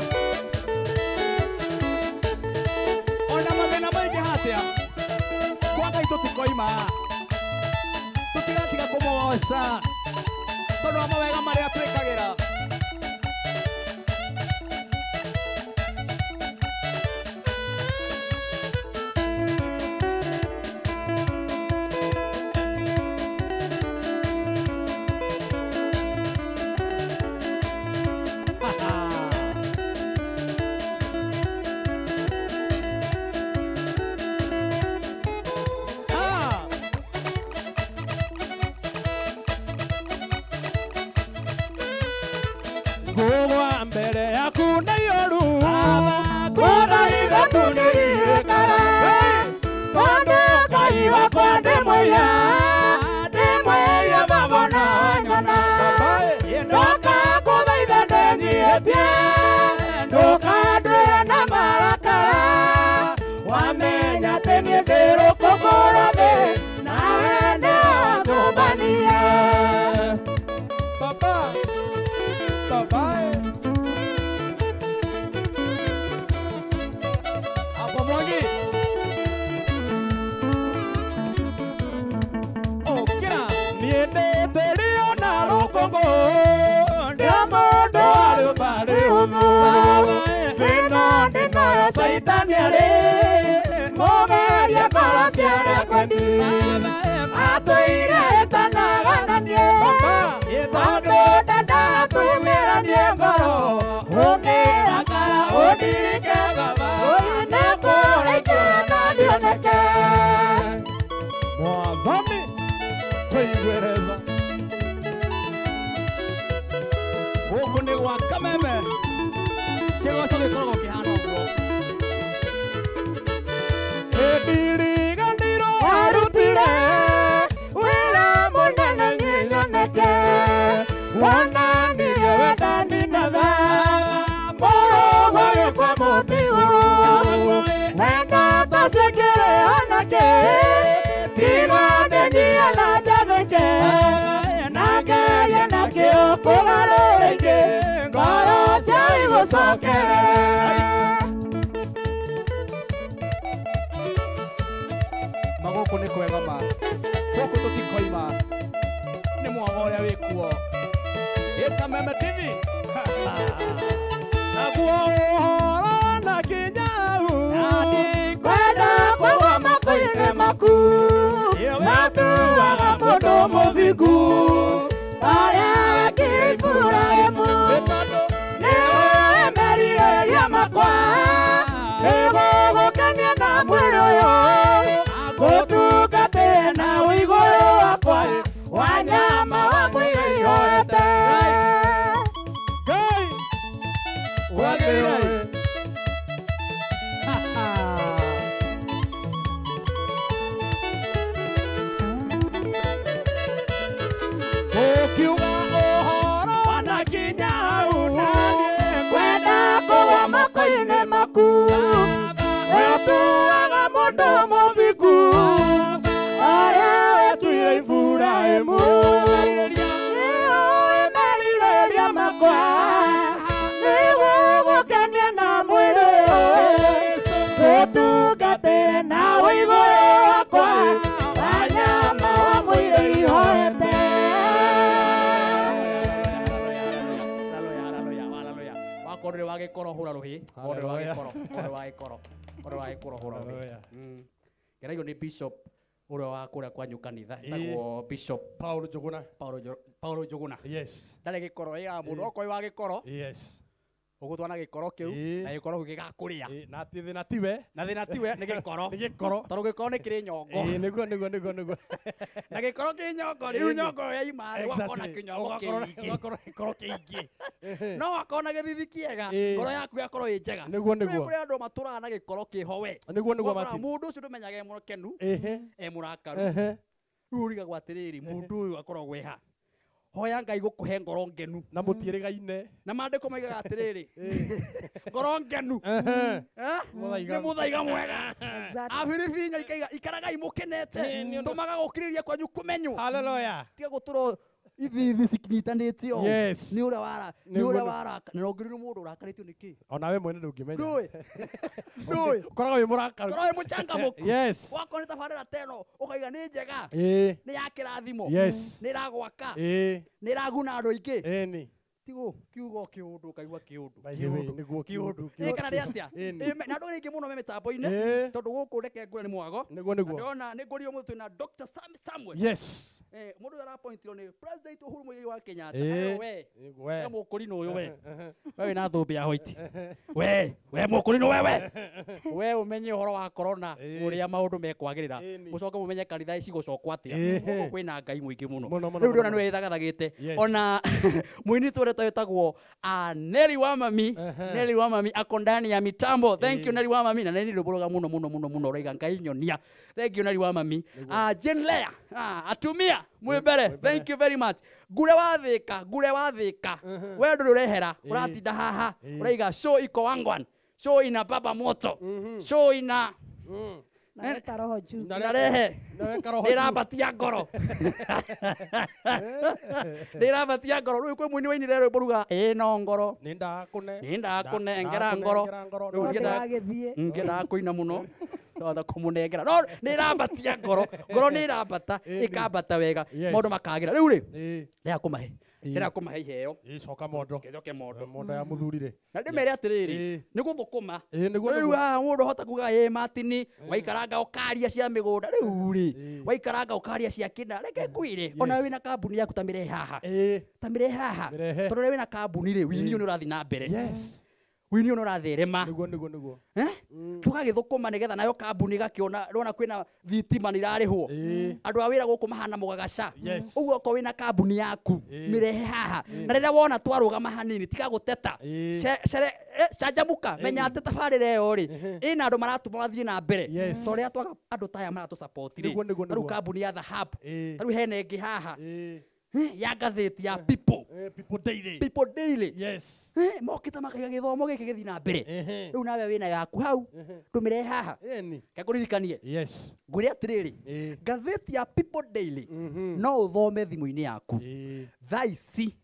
Ona mathĩna maingĩha atĩa, kwa Ngai tũtikoima. Tũtigatiga kũmũgoca tondũ wa mawega marĩa twĩkagĩra. Ah. Mbere yaku na yoru Kũthaitha tũngĩririkana Tondũ Ngai wakwa ndĩmwĩya Ndĩmwĩya mabona nyona Ndoka kũthaitha ndĩnyihĩtie Ndũkanduĩre na marakara Wamenya atĩ niĩ ndĩ rũkũngũ rwa thĩ Nawe nĩwangũmbanire Baba Baba Hapo Mwangi Okira niendete rio na rũkũngũ Ndĩ mũndũ Barĩ ũthũ Thĩna ndĩnayo Caitani arĩ Mũgeria ngoro cia arĩa kwendi Atũire ĩtanaga na niĩ Tondũ ndandatũmĩranie ngoro Ũngĩrakara ũndirike Ũine kũraikia na ndioneke Mwathani tũiguĩre tha Gũkũ nĩ gwa Kameme kĩgoco gĩkoragwo kĩhana ũguo Ndiriganĩirwo Warutire wĩra mũnene niĩ nyoneke Wonanirie wendani na tha Mũrũgwo gĩkwa mũtĩ igũrũ Wendo ta ũcio ngĩrĩ onake Tiga ndĩnyie na njathĩke Na ngerie na kĩo kũgarũra ingĩ Ngoro cia igũcokerere Magũkũ nĩ kwega ma gũkũ tũtikoima nĩ mwago ũrĩa wĩkuo Ĩ Kameme TV Naguo ũhoro na kinyau Kwenda kũgwa moko-inĩ maku Matuaga mũndũ mũthingu Arĩa akĩrĩ Iburahĩmu Nĩwe merirĩria makwa Nĩgũgũkenia na mwĩrĩ ũyũ Ngũtungatĩre na ũigũ ũyũ wakwa Wa nyama wa mwĩrĩ ihoete Ngai Wagĩrĩire. Ũkiuga ũhoro na kinyau Kwenda kũgwa moko-inĩ maku Watuaga mũndũ mũthingu Arĩa wekire Iburahĩmu Nĩũĩ merirĩria makwa Nĩgũgũkenia na mwĩrĩ ũyũ Ngũtungatĩre na ũigũ ũyũ wakwa Wa nyama wa mwĩrĩ ihoete Wakorwo nĩ wagĩkorwo hũra rũhĩ korwo nĩ wagĩkorwo korwo wagĩkorwo korwo wagĩkorwo hũra rũhĩ Hallelujah. Ngeragio nĩ bishop ũrĩa wa kũrĩa kwanyu kanitha etagwo Bishop Paul Njuguna Paul Njuguna Yes ndarĩ gĩkoro ĩraga mũndũ okorwo wĩ wa gĩkoro Yes ũgũtwana gĩkoro kĩu na gĩkoro kĩu gĩgakũrĩa Na ti thĩna tiwe na thĩna tiwe nĩ gĩkoro Nĩ gĩkoro tondũ gĩkoro nĩ kĩrĩ nyongo Nĩguo nĩguo nĩguo nĩguo na gĩkoro kĩ nyongo rĩu nyongo ĩyo yaima rĩ ũgakorwo na kĩnyongo kĩingĩ Ũgakorwo gĩkoro kĩingĩ no wakorwo na gĩthithi kĩega ngoro yaku ĩgakorwo ĩ njega Nĩguo nĩguo kũrĩ andũ matũraga na gĩkoro kĩho we Nĩguo nĩguo Ũgakora Martin mũndũ ũcio ndũmenyaga e mũkenu e mũrakaru rĩu ũrigagwo atĩrĩrĩ mũndũ ũyũ akoragwo e ha Hoya Ngai gũkũhe ngoro ngenu Na mũtiĩrĩgaine na maandĩko maigaga atĩrĩrĩ ngoro ngenu nĩ mũthaiga mwega Afilipi inya ikaiga ikaragai mũkenete tũmaga gũkirĩrĩria kwanyu kũmenywo Hallelujah tiga gũtũrwo ithithi cikinyitanĩtio Yes. nĩ ũrĩa wara nĩ ũrĩa waraka na ũngĩrĩ mũndũ ũrakarĩtio nĩ kĩ Onawe mwene ndũngĩmenya ndũĩ ndũĩ Ũkoragwo wĩ mũrakaru korwo wĩ mũchangamũku Yes wakorwo nĩ tabarĩra ta ĩno ũkaiga nĩ njega nĩ ya kĩrathimo Yes nĩ ĩragwaka nĩ ĩraguna andũ aingĩ Ĩni tigo kiugo kiundu kaigua kiundu By the way, nĩguo kiundu Ĩ kana nĩ atĩa na andũ aingĩ mũno me mĩtambo-inĩ tondũ gũkũ reke ngũre nĩ mwago Nĩguo nĩguo ndĩrona nĩ ngũrio mũthĩ twĩna Dr. Sam Samuel Yes mũndũ ũyũ arapointirwo nĩ President Uhuru Muigai wa Kenyatta we We we mũkũrinũ ũyũ we we wĩna thũmbĩ ya white we we mũkũrinũ we we we ũmenye ũhoro wa corona ũrĩa maũndũ mekwagĩrĩra mũcoke mũmenye kanitha ici gũcokwo atĩa gũkũ kwĩna Ngai mũingĩ mũno rĩu ndĩrona nĩwe ĩthagathagĩte ona mũini twendetwo ta wĩtagwo Neri wa mami. Neri wa mami ako ndani ya mitambo. Thank you Neri wa mami. Na nĩ rwĩmbo rwega mũno mũno mũno mũno rwaiga Ngai nyonia. Thank you Neri wa mami. Jane Lea, atumia mwĩ mbere. Thank you very much. Ngure wathĩka, ngure wathĩka. We ndũrĩ ũrehera, ũratinda haha. Ũraiga show iko wangwan. Show ina baba moto. Show ina Naweka roho juu. Narehe. Nĩrambatia ngoro. Nĩrambatia ngoro. Rĩu kwĩ mũini wainire rwĩmbo ruga ĩno ngoro. Nĩndakũnengera ngoro. Rĩu ngĩendaga kũina mũno. Ndĩrenda kũmũnengera. No nĩrambatia ngoro. Ngoro nĩrambata, ĩkambata wega. Maũndũ makagĩra. Rĩu rĩ, ndĩrakũmahe. Ndĩrakũmahe iheo. Coka mondo. Njoke mondo. Mondo ya mũthuri rĩ. Na ndĩmere atĩrĩrĩ, nĩ gũthũkũma. Rĩu haha mũndũ ahota kuga ĩ Martin, waikaranga ũkaria cia mĩgũnda. Rĩu rĩ, waikaranga ũkaria cia kĩna. Reke ngwĩre, ona wĩna kambuni yaku ta mĩrehe haha. Ta mĩrehe haha. Tondũ rĩrĩa wĩna kambuni rĩ, wini ũyũ nĩ ũrathiĩ na mbere. Wini ũyũ nĩ ũratherema. Nĩguo. Tũgagĩthũkũma nĩgetha nayo kambuni ĩgakĩona, ndĩrona kwĩna thitima nĩ irarĩhwo. Andũ a wĩra gũkũ mahana mũgagaca. Ũguo okorwo wĩna kambuni yaku, mĩrehe haha. Na rĩrĩa wona twarũgama hanini, tiga gũteta. Canjamũka, menya atĩ tabarĩra ĩyo rĩ, ĩna andũ maratũma mathiĩ na mbere. Ta ũrĩa twaga andũ ta aya maratũsupport rĩ. Rĩu kambuni ya The Hub, ta rĩu hena ĩngĩ haha. Ya ngathĩti ya People. People Daily. People Daily. Yes. Mokĩte makaiga gĩthomo gĩkĩ gĩthiĩ na mbere. Rĩu nawe wĩna yaku hau, ndũmĩrehe haha. Reke ngũririkanie. Yes. Ngwĩre atĩrĩrĩ, ngathĩti ya People Daily no ũthome thimũ-inĩ yaku. Thaa ici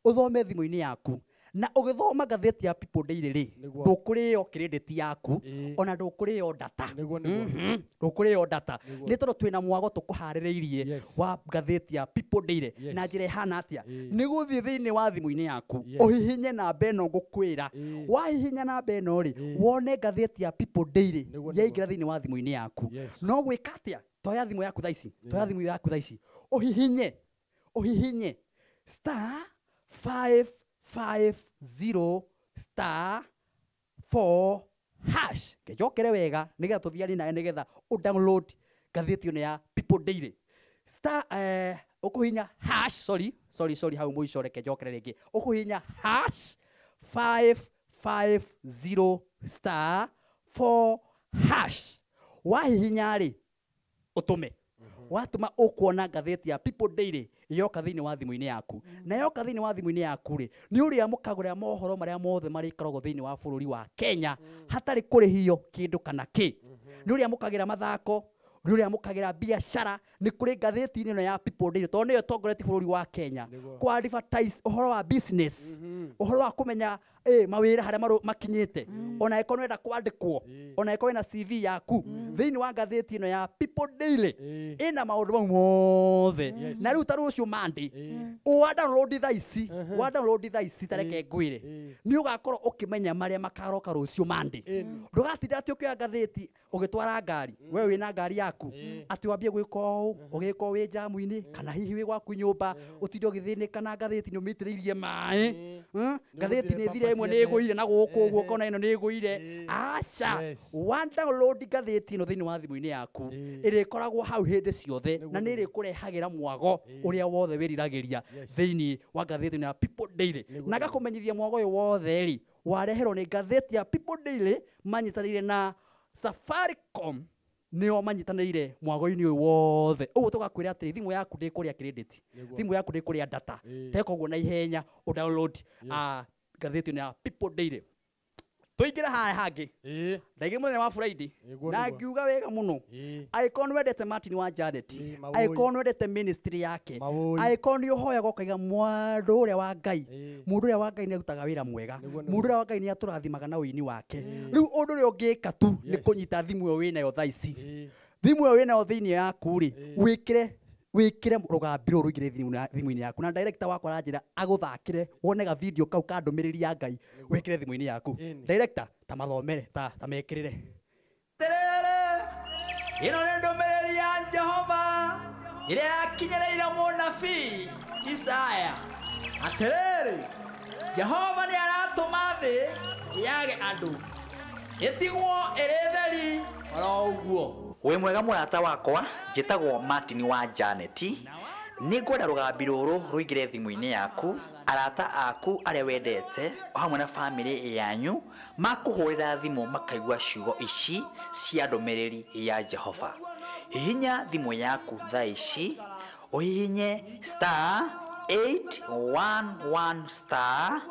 ũthome thimũ-inĩ yaku. Na ũgĩthoma ngathĩti ya People Daily rĩ, ndũkũrĩo credit yaku, ona ndũkũrĩo data. Ndũkũrĩo data. Nĩ tondũ twĩna mwago tũkũharĩrĩirie wa ngathĩti ya People Daily. Na njĩra ĩhana atĩa? Nĩ gũthiĩ thĩinĩ wa thimũ-inĩ yaku, ũhihinye namba ĩno ngũkwĩra. Wahihinya namba ĩno rĩ, wone ngathĩti ya People Daily yaingĩra thĩinĩ wa thimũ-inĩ yaku. No gwĩka atĩa? Toya thimũ yaku thaa ici. Toya thimũ yaku thaa ici. Ũhihinye. Ũhihinye. Star 5 5 0 star 4 hash. Kejokere wega nigetha tuthiani nawe nigetha u download ngathĩti ĩno ya People Daily. Star ũkũhihinya hash, sorry sorry sorry, hau mũico reke njokere rĩngĩ. Ũkũhihinya hash 5 5 0 star 4 hash. Wahihinya rĩ, ũtũme. Watũma ũkuona ngathĩti ya People Daily yoka thĩinĩ wa thimũ-inĩ yaku. Na yoka thĩinĩ wa thimũ-inĩ yaku rĩ, nĩ ũrĩamũkagĩra mohoro marĩa mothe marĩkoragwo thĩinĩ wa bũrũri wa Kenya hatarĩ kũrĩhio kĩndũ kana kĩ. Nĩ ũrĩamũkagĩra mathako, nĩ ũrĩamũkagĩra biacara, nĩ kũrĩ ngathĩti-inĩ ĩno ya People Daily tondũ nĩyo ĩtongoretie bũrũri wa Kenya kũ advertise ũhoro wa business, ũhoro wa kũmenya mawĩra harĩa makinyĩte. Ona angĩkorwo nĩũrenda kwandĩkwo, ona angĩkorwo wĩna CV yaku, thĩinĩ wa ngathĩti ĩno ya People Daily ĩna maũndũ mau mothe. Na rĩu ta rũciũ Monday, wa download thaa ici, wa download thaa ici ta reke ngwĩre, nĩ ũgakorwo ũkĩmenya marĩa makaroka rũciũ Monday. Ndũgatinda atĩ ũkĩoya ngathĩti ũgĩtwara ngari, we wĩna ngari yaku, atĩ wambie gwĩka ũũ, ũgĩka wĩ njamu-inĩ, kana hihi wĩ gwaku nyũmba, ũtinde ũgĩthĩnĩka na ngathĩti nĩ ũmĩitĩrĩirie maĩ. Ngathĩti nĩ ĩthire ĩmwe nĩ ĩgũire na gũkũ ũguo ũkona ĩno nĩ ĩgũire. Aca, wa download ngathĩti ĩno thĩinĩ wa thimũ-inĩ yaku, ĩrĩkoragwo hau hĩndĩ ciothe na nĩ ĩrĩkũrehagĩra mwago ũrĩa wothe wĩriragĩria thĩinĩ wa ngathĩti ĩno ya People Daily. Na ngakũmenyithia mwago ũyũ wothe rĩ, wareherwo nĩ ngathĩti ya People Daily manyitanĩire na Safaricom. Nĩo manyitanĩire mwago-inĩ ũyũ wothe. Ũguo tũgakwĩra atĩrĩ, thimũ yaku ndĩkũrĩa credit, thimũ yaku ndĩkũrĩa data. Teka ũguo na ihenya ũ download ngathĩti ĩno ya People Daily. Tũingĩre haha hangĩ. Ndaigire mũthenya wa Friday na ngiuga wega mũno, angĩkorwo nĩ wendete Martin wa Janet, angĩkorwo nĩ wendete ministry yake, angĩkorwo nĩ ũhoyaga ũkaiga mũndũ ũrĩa wa Ngai, mũndũ ũrĩa wa Ngai nĩ arutaga wĩra mwega, mũndũ ũrĩa wa Ngai nĩ atũrathimaga na ũini wake. Rĩu ũndũ ũrĩa ũngĩka tu nĩ kũnyita thimũ ĩyo wĩnayo thaa ici. Thimũ ĩyo wĩnayo thĩinĩ yaku rĩ, wĩkĩre rũgambi rũrũ rũingĩre thimũ-inĩ yaku. Na director wakwa aranjĩra agũthakĩre wone ga video kau ka ndũmĩrĩri ya Ngai wĩkĩre thimũ-inĩ yaku. Director, ta mathomere, ta mekĩrĩre. Atĩrĩrĩ, ĩno nĩ ndũmĩrĩri ya Jehova ĩrĩa yakinyĩrĩire mũnabii Isaya. Atĩrĩrĩ, Jehova nĩ aratũma thĩ yage andũ, ĩtigwo ĩrĩ theri oro ũguo. Wĩ mwega mũrata wakwa, njĩtagwo Martin wa Janet. Nĩ ngwenda rũgambi rũrũ rũingĩre thimũ-inĩ yaku. Arata aku arĩa wendete o hamwe na family yanyu makũhũrĩra thimũ makaigua ciugo ici cia ndũmĩrĩri ya Jehova. Hihinya thimũ yaku thaa ici, ũhihinye star 811 star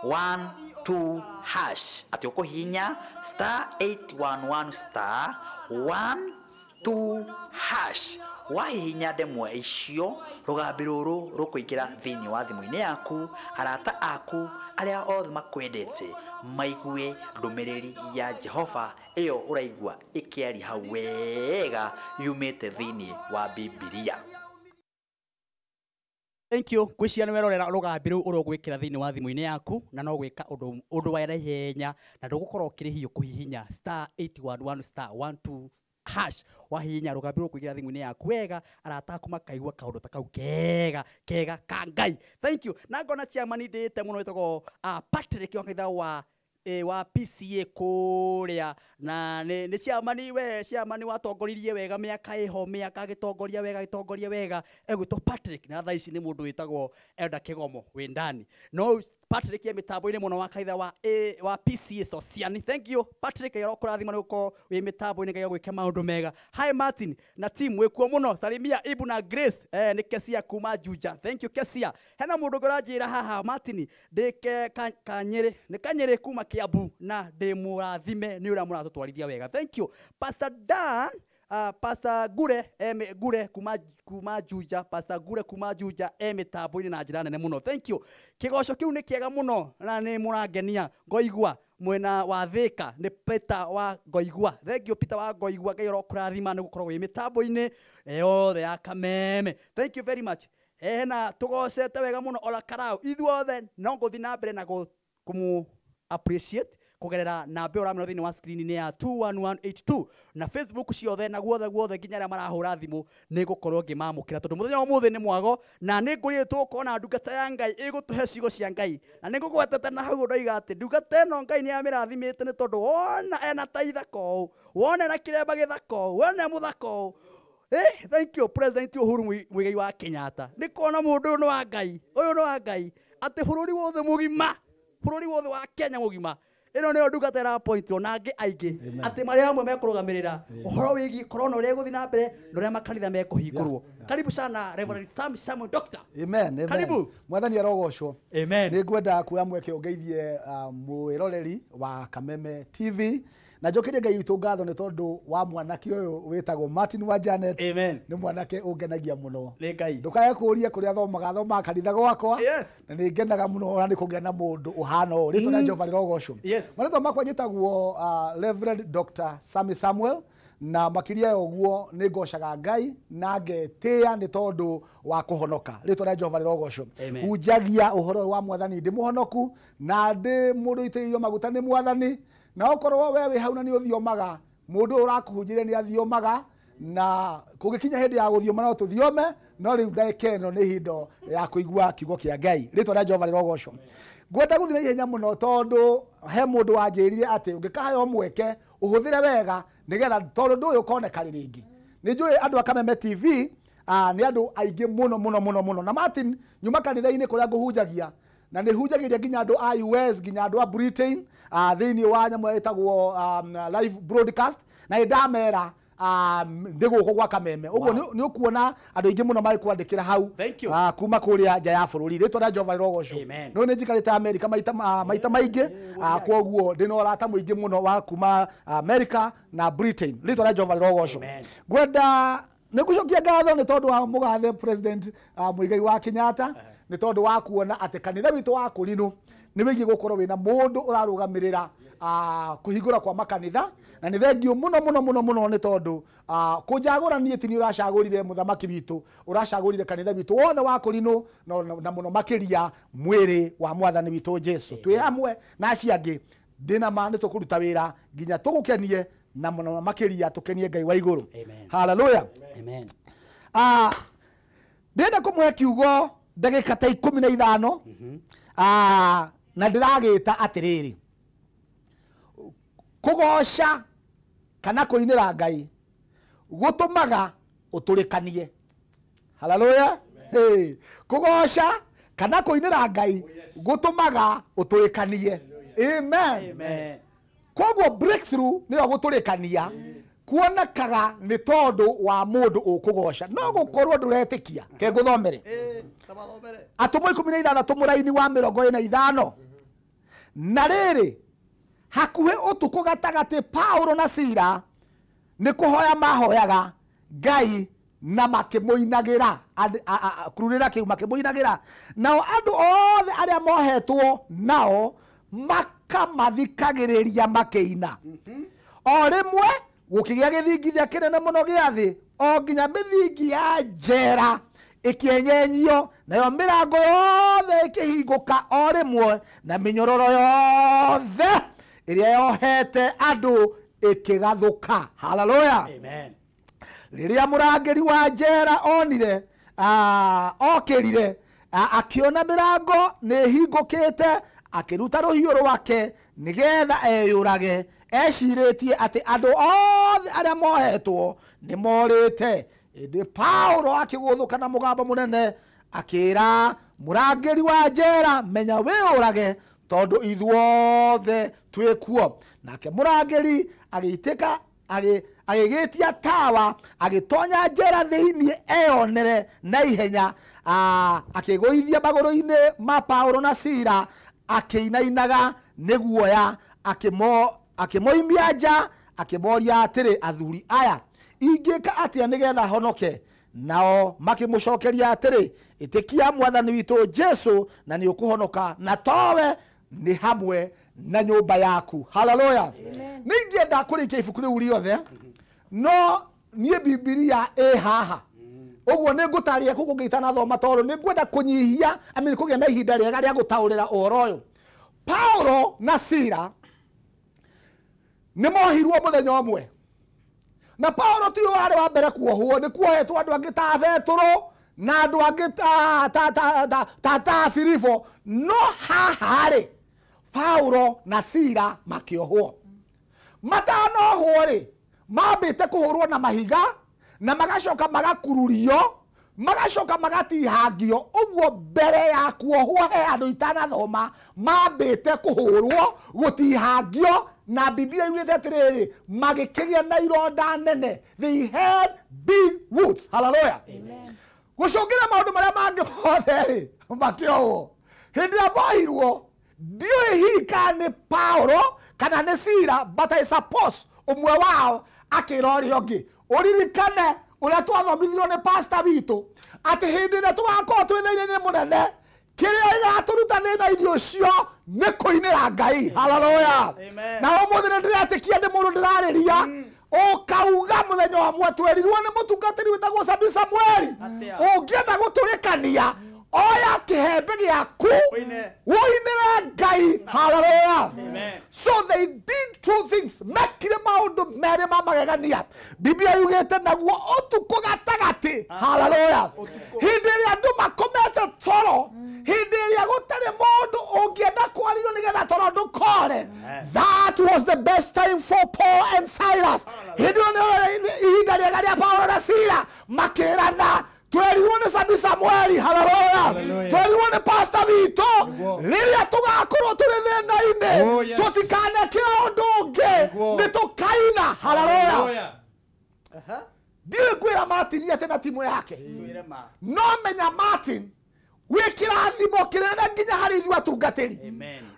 12 hash. Atĩ ũkũhihinya star 811 star 12 hash. Wahihinya ndemwa icio rũgambi rũrũ rũkũingĩra thĩinĩ wa thimũ-inĩ yaku, arata aku arĩa othe makwendete maigue ndũmĩrĩri ya Jehova ĩyo ũraigua ĩkĩaria hau wega yumĩte thĩinĩ wa Bibilia. Thank you. Kwĩciria nĩ werorera rũgambi rũu ũrũgwĩkĩra thĩinĩ wa thimũ-inĩ yaku na no gwĩka ũndũ wa naihenya na ndũgũkorwo ũkĩrĩhio kũhihinya star 811 star 12 hash. Wahihinya rũgambi rũkũingĩra thimũ-inĩ yaku wega, arata aku makaigua kaũndũ ta kau kega kega ka Ngai. Thank you. Na ngona chairman ndĩte mũno wĩtagwo Patrick wa kanitha wa PCA kũrĩa, na nĩ chairman we chairman watongoririe wega mĩaka ĩho mĩaka agĩtongoria wega agĩtongoria wega, egwĩtwo Patrick, na thaa ici nĩ mũndũ wĩtagwo Elder Kĩgomo wĩ ndani. No Patrick ye mĩtambo-inĩ mũno wa kanitha wa PCA Sociani. Thank you Patrick, Ngai arokũrathima nĩ gũkorwo wĩ mĩtambo-inĩ, Ngai agwĩke maũndũ mega. Hi Martin na team wĩkuo mũno, salimia Ibu na Grace, nĩ Kesia kuma Juja. Thank you Kesia. Hena mũndũ ũngĩ ũranjĩra haha Martin ndĩ Kanyĩrĩ, nĩ Kanyĩrĩ kuma Kiambu, na ndĩ mũrathime nĩ ũrĩa mũratũtwarithia wega. Thank you Pastor Dan. Pastor Gure Gure kuma Juja, Pastor Gure kuma Juja mĩtambo-inĩ na njĩra nene mũno. Thank you. Kĩgoco kĩu nĩ kĩega mũno na nĩ mũrangenia ngoigua mwena wa Thika nĩ Peter wa Ngoigua. Thank you Peter wa Ngoigua, Ngai arokũrathima nĩ gũkorwo wĩ mĩtambo-inĩ yothe ya Kameme. Thank you very much. Na tũgocete wega mũno Ola Karau. Ithuothe no ngũthiĩ na mbere na kũmũ appreciate kugerera namba ũramĩona thĩinĩ wa screen-inĩ ya 21182 na Facebook ciothe na guothe guothe nginya arĩa marahũra thimũ nĩ ngũkorwo ngĩmamũkĩra tondũ mũthenya wa ũmũthĩ nĩ mwago na nĩ ngũrĩtwo ũkona ndungata ya Ngai ĩgũtũhe ciugo cia Ngai, na nĩ ngũgwetete na hau ndoiga atĩ ndungata ĩno Ngai nĩ amĩrathimĩte nĩ tondũ wona ena tai thaka ũũ, wona ena kĩremba gĩthaka ũũ, wona e mũthaka ũũ. Thank you President Uhuru Muigai wa Kenyatta nĩ kuona mũndũ ũyũ nĩ wa Ngai, ũyũ nĩ wa Ngai atĩ bũrũri wothe mũgima, bũrũri wothe wa Kenya mũgima ĩno nĩyo ndungata ĩrapointirwo na angĩ aingĩ atĩ marĩ hamwe mekũrũgamĩrĩra ũhoro wĩgiĩ corona ũrĩa ĩgũthiĩ na mbere na ũrĩa makanitha mekũhingũrwo. Karibu sana Reverend Sam Samuel Doctor. Amen, amen. Karibu. Mwathani arogocwo. Amen. Nĩ ngwenda kuoya mweke ũngeithie mwĩroreri wa Kameme TV na njokerie Ngai witũ ngatho nĩ tondũ wa mwanake ũyũ wĩtagwo Martin wa Janet. Amen. Nĩ mwanake ũngenagia mũno. Nĩ Ngai. Ndũkae kũũria kũrĩa athomaga, athomaga kanitha gwakwa. Yes. Na nĩ ngenaga mũno ona nĩ kũgĩa na mũndũ ũhana ũũ. Rĩtwa rĩa Jehova rĩrogocwo. Yes. Marĩtwa makwa njĩtagwo Reverend Dr. Sammy Samuel, na makĩria ya ũguo nĩ ngocaga Ngai na ngetĩĩa nĩ tondũ wa kũhonoka. Rĩtwa rĩa Jehova rĩrogocwo. Hunjagia ũhoro wa Mwathani ndĩ mũhonoku na ndĩ mũndũ ũitĩrĩirio maguta nĩ Mwathani, na okorwo we wĩ hau na nĩ ũthiomaga, mũndũ ũyũ ũrakũhunjĩria nĩ athiomaga, na kũngĩkinya hĩndĩ ya gũthioma no tũthiome, no rĩu ndagĩka ĩno nĩ ihinda ya kũigua kiugo kĩa Ngai. Rĩtwa rĩa Jehova rĩrogocwo. Ngwenda gũthiĩ na ihenya mũno tondũ he mũndũ wanjĩrire atĩ ũngĩkaheo mweke ũhũthĩre wega nĩgetha tondũ ũndũ ũyũ ũkoneka rĩngĩ. Nĩ njũĩ andũ a Kameme TV nĩ andũ aingĩ mũno mũno mũno mũno, na Martin nyuma kanitha-inĩ kũrĩa ngũhunjagia, na nĩ hunjagĩria nginya andũ a US nginya andũ a Britain thĩinĩ wa nyamũ ĩtagwo live broadcast, na nĩ ndamera ndĩ gũkũ gwa Kameme. Ũguo nĩ ũkuona andũ aingĩ mũno magĩkwandĩkĩra hau kuma kũrĩa nja ya bũrũri. Rĩtwa rĩa Jehova rĩrogocwo. No nĩ njikarĩte Amerika maita maingĩ, kwoguo ndĩna ũrata mũingĩ mũno wa kuma Amerika na Britain. Rĩtwa rĩa Jehova rĩrogocwo. Ngwenda nĩ ngũcokia ngatho nĩ tondũ wa mũgathe President Muigai wa Kenyatta nĩ tondũ wa kuona atĩ kanitha witũ wa Kũrinũ nĩ wĩgiĩ gũkorwo wĩna mũndũ ũrarũgamĩrĩra kũhingũra kwa makanitha, na nĩ thengio mũno mũno mũno mũno nĩ tondũ kũnjagũra niĩ ti nĩ ũracagũrire mũthamaki witũ, ũracagũrire kanitha witũ wothe wa Kũrinũ na mũno makĩria mwĩrĩ wa Mwathani witũ Jesu. Twĩ hamwe na acio angĩ ndĩna ma nĩ tũkũruta wĩra nginya tũgũkenie na mũno makĩria tũkenie Ngai wa igũrũ. Hallelujah. Amen. Ndĩrenda kũmũhe kiugo ndagĩka ta 15 na ndĩragĩta atĩrĩrĩ, kũgoca kana kũinĩra Ngai gũtũmaga ũtũrĩkanie. Hallelujah. Hey, kũgoca Kana kũinĩra Ngai gũtũmaga ũtũrĩkanie. Amen. Amen. Koguo breakthrough nĩyo gũtũrĩkania kuonekaga nĩ tondũ wa mũndũ ũkũgoca. No gũkorwo ndũretĩkia, ke ngũthomere. Atũmwo 16 mũraini wa 45. Na rĩrĩ, hakuhĩ ũtukũ gatagatĩ Paulo na Sila nĩ kũhoya mahoyaga Ngai na makĩmũinagĩra, kururĩra kĩu makĩmũinagĩra. Nao andũ othe arĩa mohetwo nao makamathikagĩrĩria makĩina. O rĩmwe gũkĩgĩa gĩthingithia kĩnene mũno gĩa thĩ, o nginya mĩthingi ya njera ĩkĩenyenyio, nayo mĩrango yothe ĩkĩhingũka o rĩmwe, na mĩnyororo yothe ĩrĩa yohete andũ ĩkĩgathũka. Haleluya. Amen. Rĩrĩa mũrangĩri wa njera onire, okĩrire, akĩona mĩrango nĩ ĩhingũkĩte, akĩruta rũhiũ rwake nĩgetha eyũrage, ecirĩtie atĩ andũ othe arĩa mohetwo nĩ morĩte. Ĩndĩ Paulo akĩgũthũka na mũgambo mũnene akĩra mũrangĩri wa njera, menya wĩyũrage tondũ ithuothe twĩ kuo. Nake mũrangĩri agĩitĩka, agĩgĩtia tawa, agĩtonya njera thĩinĩ eyonere na ihenya, akĩgũithia magũrũ-inĩ ma Paulo na Sila, akĩinainaga nĩ guoya, akĩmoimia nja, akĩmoria atĩrĩ, athuri aya, ingĩka atĩa nĩgetha honoke? Nao makĩmũcokeria atĩrĩ, ĩtĩkia Mwathani witũ Jesu na nĩ ũkũhonoka, na towe nĩ hamwe na nyũmba yaku. Haleluya. Nĩ ingĩenda kũrĩkia ibuku rĩu rĩothe, no niĩ Bibilia ĩ haha. Ũguo nĩ ngũtarĩria kũu kũngĩ itanathoma, tondũ nĩ ngwenda kũnyihia, I mean, kũgĩa na ihinda rĩega rĩa gũtaũrĩra ũhoro ũyũ. Paulo na Sila nĩ mohirwo mũthenya ũmwe. Na Paulo ti warĩ wa mbere kuohwo, nĩ kuohetwo andũ angĩ ta Petero na andũ angĩ ta Filipo. No haha rĩ, Paulo na Sila makĩohwo. Matanohwo rĩ, mambĩte kũhũrwo na mahiga, na magacoka magakururio, magacoka magatihangio. Ũguo mbere ya kuohwo he andũ itanathoma, mambĩte kũhũrwo, gũtihangio, na Biblia yugĩte atĩrĩrĩ, magĩkĩgĩa na ironda nene. They had big wounds. Hallelujah. Gũcũngĩra maũndũ marĩa mangĩ mothe rĩ, makĩohwo. Hĩndĩ ĩrĩa mohirwo, ndiũĩ hihi kana nĩ Paulo kana nĩ Sila, but I suppose ũmwe wao akĩra ũrĩa ũngĩ, ũririkane ũrĩa twathomithirio nĩ pastor witũ, atĩ hĩndĩ ĩrĩa tũgakorwo twĩ thĩinĩ mũnene, kĩrĩa gĩgatũruta thĩna-inĩ ũcio nĩ kũinĩra Ngai. Haleluya. Na ũmũthĩ nĩ ndĩretĩkia nĩ mũndũ ndĩrarĩria, ũkauga mũthenya wa mwe twerirwo nĩ mũtungatĩri wĩtagwo Sabi Samueli, ũngĩenda gũtũrĩkania, oya kĩhembe gĩaku ũinĩre Ngai. Haleluya. So they did two things, mekire maũndũ merĩ ma magegania. Biblia yugĩte naguo ũtukũ gatagatĩ. Haleluya. Hĩndĩ ĩrĩa andũ makomete toro, hĩndĩ ĩrĩa gũtarĩ mũndũ ũngĩenda kwario nĩgetha toro ndũkore, that was the best time for Paul and Silas. Hĩndĩ ĩyo nĩrĩo ihinda rĩega rĩa Paulo na Sila makĩrana, twerirwo nĩ Sabi Samueli. Haleluya. Twerirwo nĩ pastor witũ, rĩrĩa tũgakorwo tũrĩ thĩna-inĩ, tũtikaneke ũndũ ũngĩ, nĩ tũkaina. Haleluya. Ndiũĩ ngwĩra Martin atĩ na timu yake, no menya Martin wĩ kĩrathimo kĩnene nginya harĩ ithuĩ atungatĩri.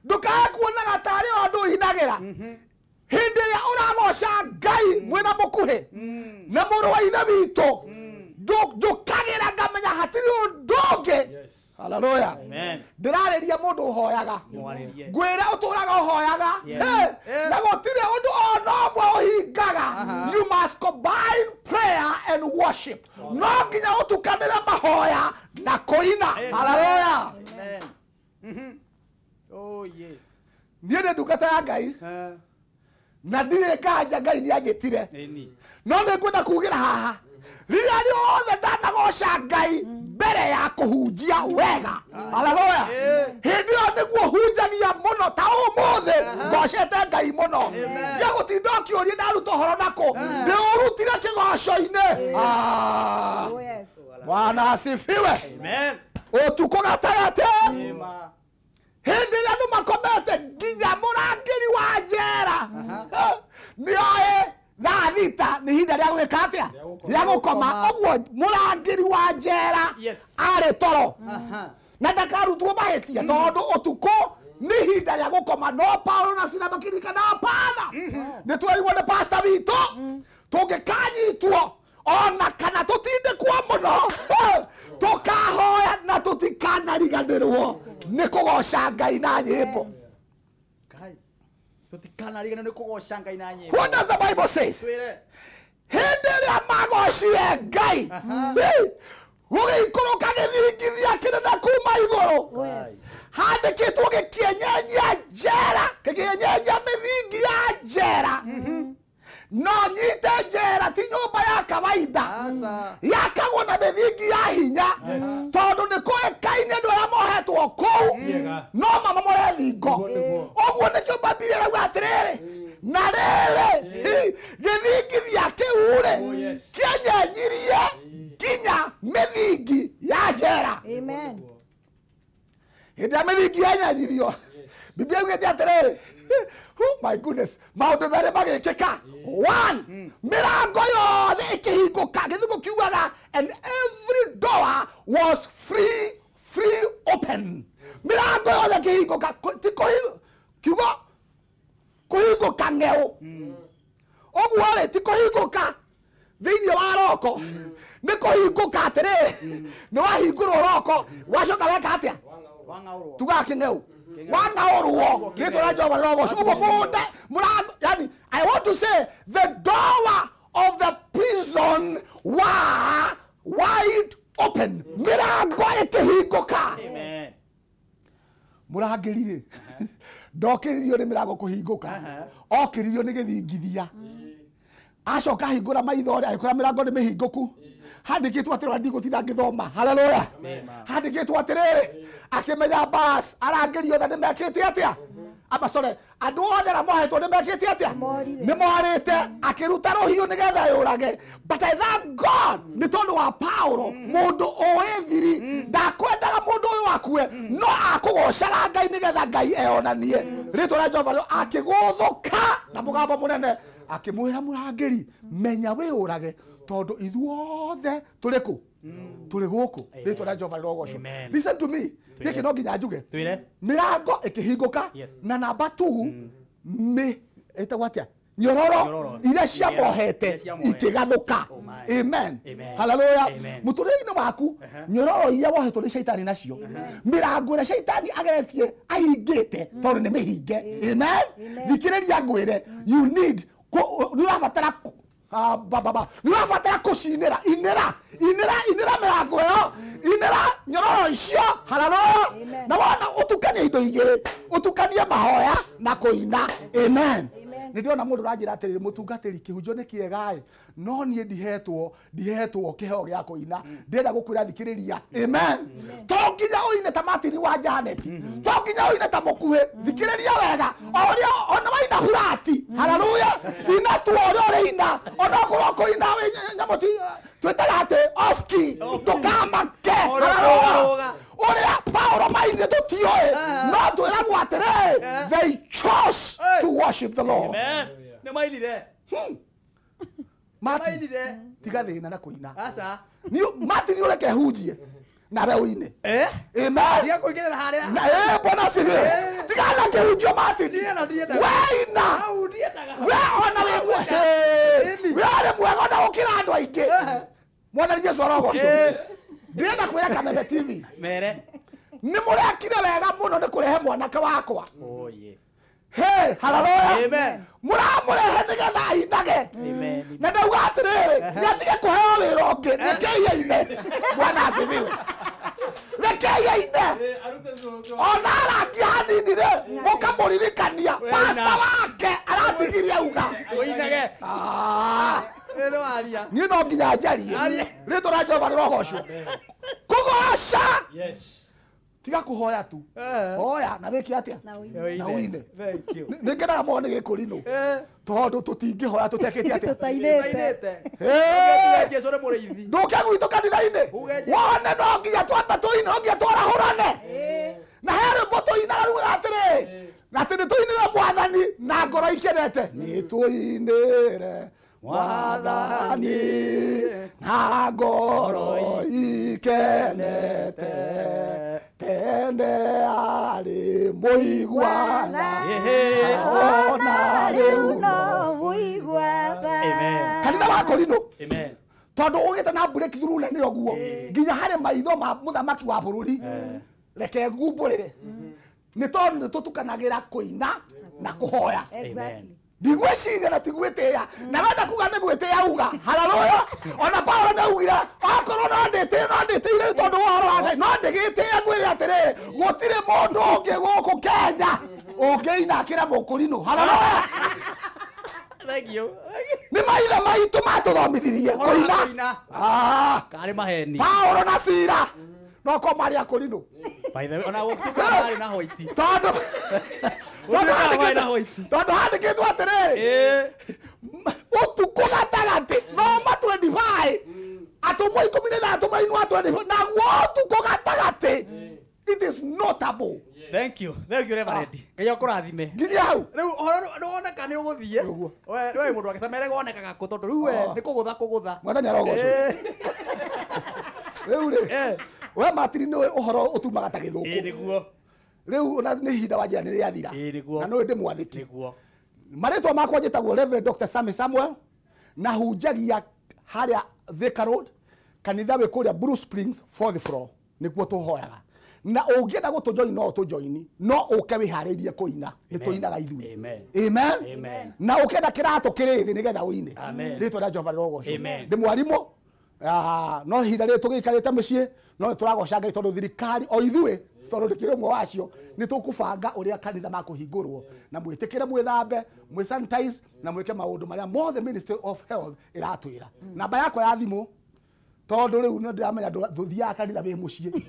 Ndũkae kuonaga tarĩ o andũ ũinagĩra. Hĩndĩ ĩrĩa ũragoca Ngai mwĩna mũkuhĩ na mũrũ wa ithe witũ, njũkagĩra ngamenya hatirĩ ũndũ ũngĩ. Haleluya. Ndĩrarĩria mũndũ ũhoyaga, ngwĩra ũtũraga ũhoyaga, na gũtirĩ ũndũ ona ũmwe ũhingaga. You must combine prayer and worship. No nginya ũtukanĩre mahoya na kũina. Haleluya. Niĩ ndĩ ndungata ya Ngai, na ndirĩ nganja Ngai nĩ anjĩtire, no nĩ ngwenda kugĩra haha, rĩrĩa rĩothe ndanagoca Ngai mbere ya kũhunjia wega. Haleluya. Hĩndĩ ĩyo nĩguo hunjagia mũno, ta ũmũthĩ ngocete Ngai mũno. Ndia gũtinda ũkĩũria ndaruta ũhoro nakũ, ndĩũrutire kĩgoco-inĩ. Bwana asifiwe. Ũtukũ gatagatĩ hĩndĩ ĩrĩa andũ makomete nginya mũrangĩri wa njera nĩoĩ thaa thita nĩ ihinda rĩa gwĩka atĩa rĩa gũkoma ũguo mũrangĩri wa njera arĩ toro na ndakarutwo mahĩtia tondũ ũtukũ nĩ ihinda rĩa gũkoma no Paulo na Sila makĩririkana hapana nĩ twerirwo nĩ pastor witũ tũngĩkanyitwo ona kana tũtindĩkwo mũno tũkahoya na tũtikanariganĩrwo nĩ kũgoca Ngai na nyĩmbo. What does the Bible say? Hĩndĩ ĩrĩa magocire Ngai gũgĩikũrũka gĩthingithia kĩnene kuma igũrũ handĩkĩtwo gĩkĩenyenyia njera gĩkĩenyenyia mĩthingi ya njera no nyite njera ti nyũmba ya kawaida yakagwo na mĩthingi ya hinya tondũ nĩ kũĩkaine andũ arĩa mohetwo kũu no mamomore thingo ũguo nĩkĩo Bibilia ĩrauga atĩrĩrĩ na rĩrĩ gĩthingithia kĩu rĩ kĩenyenyirie nginya mĩthingi ya njera. Amen. Hĩndĩ ĩrĩa mĩthingi yenyenyirio Biblia ĩugĩte atĩrĩrĩ oh my goodness maũndũ merĩ magĩkĩka. One, mĩrango yothe ĩkĩhingũka gĩthũngũ kiugaga and every door was free open. Mĩrango yothe ĩkĩhingũka ti kiugo kũhingũka ng'eũ ũguo rĩ ti kũhingũka thĩinĩ wa roko nĩ kũhingũka atĩrĩrĩ nĩ wahingũrwo roko wacoka weka atĩa tugaga kĩng'eũ wang'aũrwo rĩtwa rĩa Jehova rĩrogocwo ũguo mũndũ mũrango yani I want to say the door of the prison were wide open mĩrango ĩkĩhingũka. Mũrangĩri rĩ ndokĩrĩrio nĩ mĩrango kũhingũka okĩrĩrio nĩ gĩthingithia acoka ahingũra maitho rĩ agĩkora mĩrango nĩ mĩhingũku handĩkĩtwo atĩrĩ ndigũtinda ngĩthoma haleluya handĩkĩtwo atĩrĩrĩ akĩmenya bas arangĩri othe nĩ mekĩte atĩa ama sorry andũ othe arĩa mohetwo nĩ mekĩte atĩa nĩ morĩte akĩruta rũhiũ nĩgetha yũrage but I thank God nĩ tondũ wa Paulo mũndũ ũĩ thiri ndakwendaga mũndũ ũyũ akue no akũgocaga Ngai nĩgetha Ngai eyonanie rĩtwa rĩa Jehova akĩgũthũka na mũgambo mũnene akĩmwĩra mũrangĩri menya wĩyũrage tondũ ithuothe tũrĩ kũ tũrĩ gũkũ rĩtwa rĩa Jehova rĩrogocwo. Listen to me gĩkĩ no nginya njuge mĩrango ĩkĩhingũka na namba 2 mĩ ĩtagwo atĩa nyororo iria ciamohete ikĩgathũka. Amen. Haleluya. Mũtũrĩre-inĩ waku nyororo iria wohetwo nĩ caitani nacio mĩrango ĩrĩa caitani ageretie ahingĩte tondũ nĩ mĩhinge. Amen. Thikĩrĩria ngwĩre you need nĩ ũrabatara nĩ ũrabatara kũcinĩra inĩra inĩra inĩra mĩrango ĩyo inĩra nyororo icio haleluya na wona ũtukanie indo igĩrĩ ũtukanie mahoya na kũina. Amen. Nĩ ndĩrona mũndũ ũranjĩra atĩrĩrĩ mũtungatĩri kĩhunjio nĩ kĩega ĩ no niĩ ndihetwo kĩheo gĩa kũina ndĩrenda gũkwĩra thikĩrĩria. Amen. To nginya ũine ta Martin wa Janet to nginya ũine ta mũkuhĩ thikĩrĩria wega o ũrĩa ona waina hurati haleluya ina tu ũrĩa ũrĩina onokorwo kũina nyamũ twĩtaga atĩ off key ndũkamake haleluya ũrĩa Paulo mainire tũtiũĩ no twĩragwo atĩrĩ they chose to worship the Lord. Amen. Nĩ mainire Martin tiga thĩna na kũina Martin ũreke hunjie nawe ũine. Amen. Tiga kũingĩrĩra harĩa na bwana asifiwe tiga na kĩhunjio Martin weina we ona wĩ we arĩ mwega ona gũkĩra andũ aingĩ Mwathani Jesũ arogocwo. Ndĩrenda kwĩra Kameme TV mere nĩ mũrekire wega mũno nĩ kũrehe mwanake wakwa. Hey, haleluya. Amen. Mũramũrehe nĩgetha ainage Amen. na ndauga atĩrĩrĩ nĩatige kũheo wĩra ũngĩ rekei aine bwana asifiwe rekei aine ona arangia hanini rĩ mũkamũririkania pasta wake aratigirie auga ũinage niĩ no nginya njarie rĩtwa rĩa Jehova rĩrogocwo kũgoca Yes. Tiga kũhoya tu. Hoya na wĩke atĩa? Na ũine. Thank you. Nĩ ngenaga mũno nĩ gĩkũrinũ. Tondũ tũtingĩhoya tũtekĩte atĩa? Tũtainĩte. Jesu nĩ mũrĩithi. Ndũke gwitũ kanitha-inĩ. Wone no nginya twambe tũine, no nginya twarahũrane. Na he rwĩmbo tũinaga rugaga atĩrĩ, na atĩ nĩ tũinĩre Mwathani na ngoro ikenete. Nĩ tũinĩre Mwathani na ngoro ikenete, tene arĩ mũiguana, ona rĩu no mũiguana. Kanitha wa Korinũ. Tondũ ũgĩte na breakthrough nene ũguo nginya harĩ maitho ma mũthamaki wa bũrũri, reke ngumbũrĩre nĩ tondũ nĩ tũtukanagĩra kũina na kũhoya. Ndigwĩciria na tigwĩtĩĩa, na wenda kuga nĩ gwĩtĩĩa uga haleluya. Ona Paulo nĩ augire akorwo no ndĩtĩĩre, no ndĩtĩire nĩ tondũ wa ũhoro wa Ngai, no ndĩgĩtĩĩa ngwĩre atĩrĩ, gũtirĩ mũndũ ũngĩ gũkũ Kenya ũngĩina akĩra mũkũrinũ. Haleluya. Thank you. Nĩ maithe maitũ matũthomithirie kũina. Karĩ maheni. Paulo na Sila no ko marĩ akũrinũ. By the way, ona gũtuĩka marĩ na hoiti. Tondũ tondũ handĩkĩtwo atĩrĩrĩ, ũtukũ gatagatĩ thoma 25 atũmwo 16 mainua 25 naguo ũtukũ gatagatĩ. It is notable. Thank you. Thank you, Reverend. Ngai akũrathime. Nginya hau. Rĩu ũhoro nĩwoneka nĩ ũgũthiĩ. We mũndũ wake ta mere wonekaga kũ tondũ rĩu we nĩ kũgũtha kũgũtha. Mwathani arogocwo. Rĩu rĩ, we Martin nĩũĩ ũhoro ũtumaga ta gĩthũkũ. Nĩguo. Rĩu ona nĩ ihinda wanjĩra nĩ rĩathira. Nĩguo. Na nĩũĩ ndĩmwathĩki. Nĩguo. Marĩtwa makwa njĩtagwo Reverend Dr. Sammy Samuel, na hunjagia harĩa Thika Road, kanitha wĩ kũrĩa Blue Springs 4th floor, nĩkuo tũhoyaga. Na ũngĩenda gũtũjoin no ũtũjoini, no ũke wĩharĩirie kũina, nĩ tũinaga ithuĩ. Amen. Na ũkĩenda kĩratũ kĩrĩ thĩ nĩgetha ũine. Rĩtwa rĩa Jehova rĩrogocwo. Ndĩ mwarimũ, no ihinda rĩrĩ tũgĩikarĩte mũciĩ, no nĩ tũragoca Ngai tondũ thirikari o ithuĩ tondũ ndĩkĩrĩ ũmwe wacio, nĩ tũkũbanga ũrĩa kanitha makũhingũrwo, na mwĩtĩkĩre mwĩthambe, mwĩ sanitize, na mwĩke maũndũ marĩa mothe Ministry of Health ĩratwĩra. Namba yakwa ya thimũ, tondũ rĩu nĩ ndĩramenya ndũthiaga kanitha wĩ mũciĩ,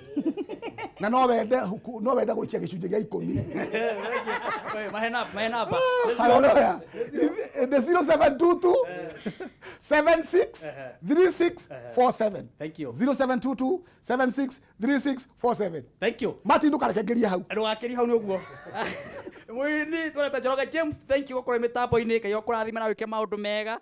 na no wende gũikia gĩcunjĩ gĩa 10. Mahe namba. Haleluya. The 0722 76 36 47. Thank you. 0722 76 36 47. Thank you. Martin ndũkarekengerie hau. Ndũgakĩrie hau nĩ ũguo. Mũini tũreta Njoroge James, thank you gũkorwo mĩtambo-inĩ, Ngai akũrathime na wĩke maũndũ mega.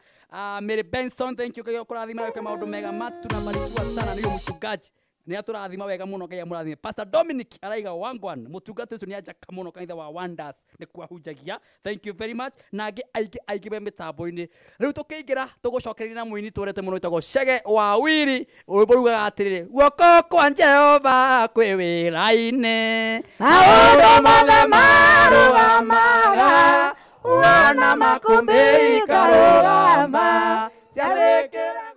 Mary Benson, thank you, Ngai akũrathime na wĩke maũndũ mega. Matt tunabarikiwa sana nĩ huyo mchungaji. Nĩ atũrathima wega mũno, Ngai amũrathime. Pastor Dominic araiga wangwan, mũtungata ũcio nĩ anjaka mũno kanitha wa Wonders nĩkuo ahunjagia. Thank you very much. Na angĩ aingĩ aingĩ me mĩtambo-inĩ. Rĩu tũkĩingĩra tũgũcokereria na mũini tũrete mũno wĩtagwo Chege wa Wiri, rwĩmbo rugaga atĩrĩrĩ, guoko kwa Jehova kwĩ wĩra-inĩ, maũndũ mothe marũgamaga, wona makũmbĩ ikarũgama, ciathĩkĩra.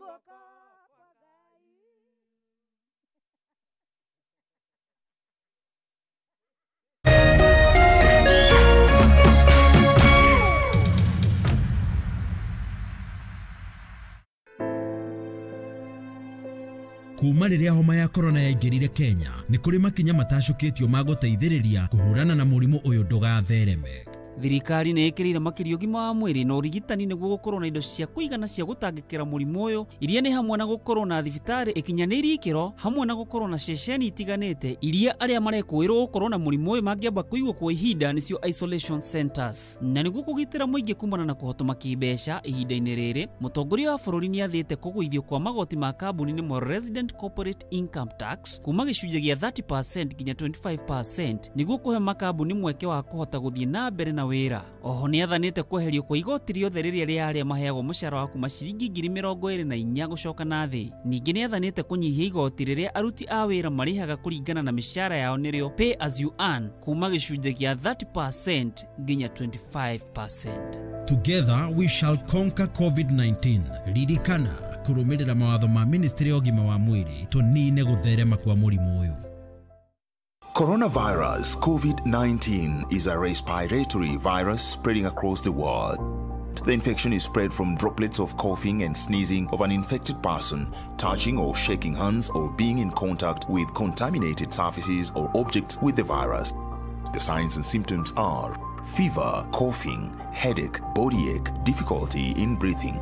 Kuma rĩrĩa homa ya korona yaingĩrire Kenya, nĩ kũrĩ makinya matacũkĩtio ma gũteithĩrĩria kũhũrana na mũrimũ ũyũ ndũgathereme. Thirikari nĩ ĩkĩrĩire makĩria ũgima wa mwĩrĩ na ũrigitani nĩguo gũkorwo na indo cia kũigana cia gũtangĩkĩra mũrimũ ũyũ, iria nĩ hamwe na gũkorwo na thibitarĩ ĩkinyanĩirie ikĩro, hamwe na gũkorwo na ceceni itiganĩte iria arĩa marekũĩrwo gũkorwo na mũrimũ ũyũ mangĩamba kũigwo kwa ihinda, nĩcio isolation centers. Na nĩguo kũgitĩra mũingĩ kumana na kũhotoma kĩmbeca ihinda-inĩ rĩrĩ, mũtongoria wa bũrũri nĩathĩte kũgũithio kwa magoti ma kambuni nĩmo Resident Corporate Income Tax kuma gĩcunjĩ gĩa 30% nginya 25% nĩguo kũhe makambuni mweke wa kũhota gũthiĩ na mbere na wĩra. Oho nĩathanĩte kweherio kwa igoti rĩothe rĩrĩa rĩa arĩa maheagwo mũcara wa kuma ciringi 24,000 gũcoka na thĩ. Ningĩ nĩathanĩte kũnyihia igoti rĩrĩa aruti a wĩra marĩhaga kũringana na mĩcara yao nĩrĩo pay as you earn kuma gĩcunjĩ gĩa 30% nginya 25%. Together we shall conquer COVID-19. Ririkana kũrũmĩrĩra mawatho ma Ministry ya ũgima wa mwĩrĩ tũnine gũtherema kwa mũrimũ ũyũ. Coronavirus COVID-19 is a respiratory virus spreading across the world. The infection is spread from droplets of coughing and sneezing of an infected person, touching or shaking hands, or being in contact with contaminated surfaces or objects with the virus. The signs and symptoms are fever, coughing, headache, body ache, difficulty in breathing.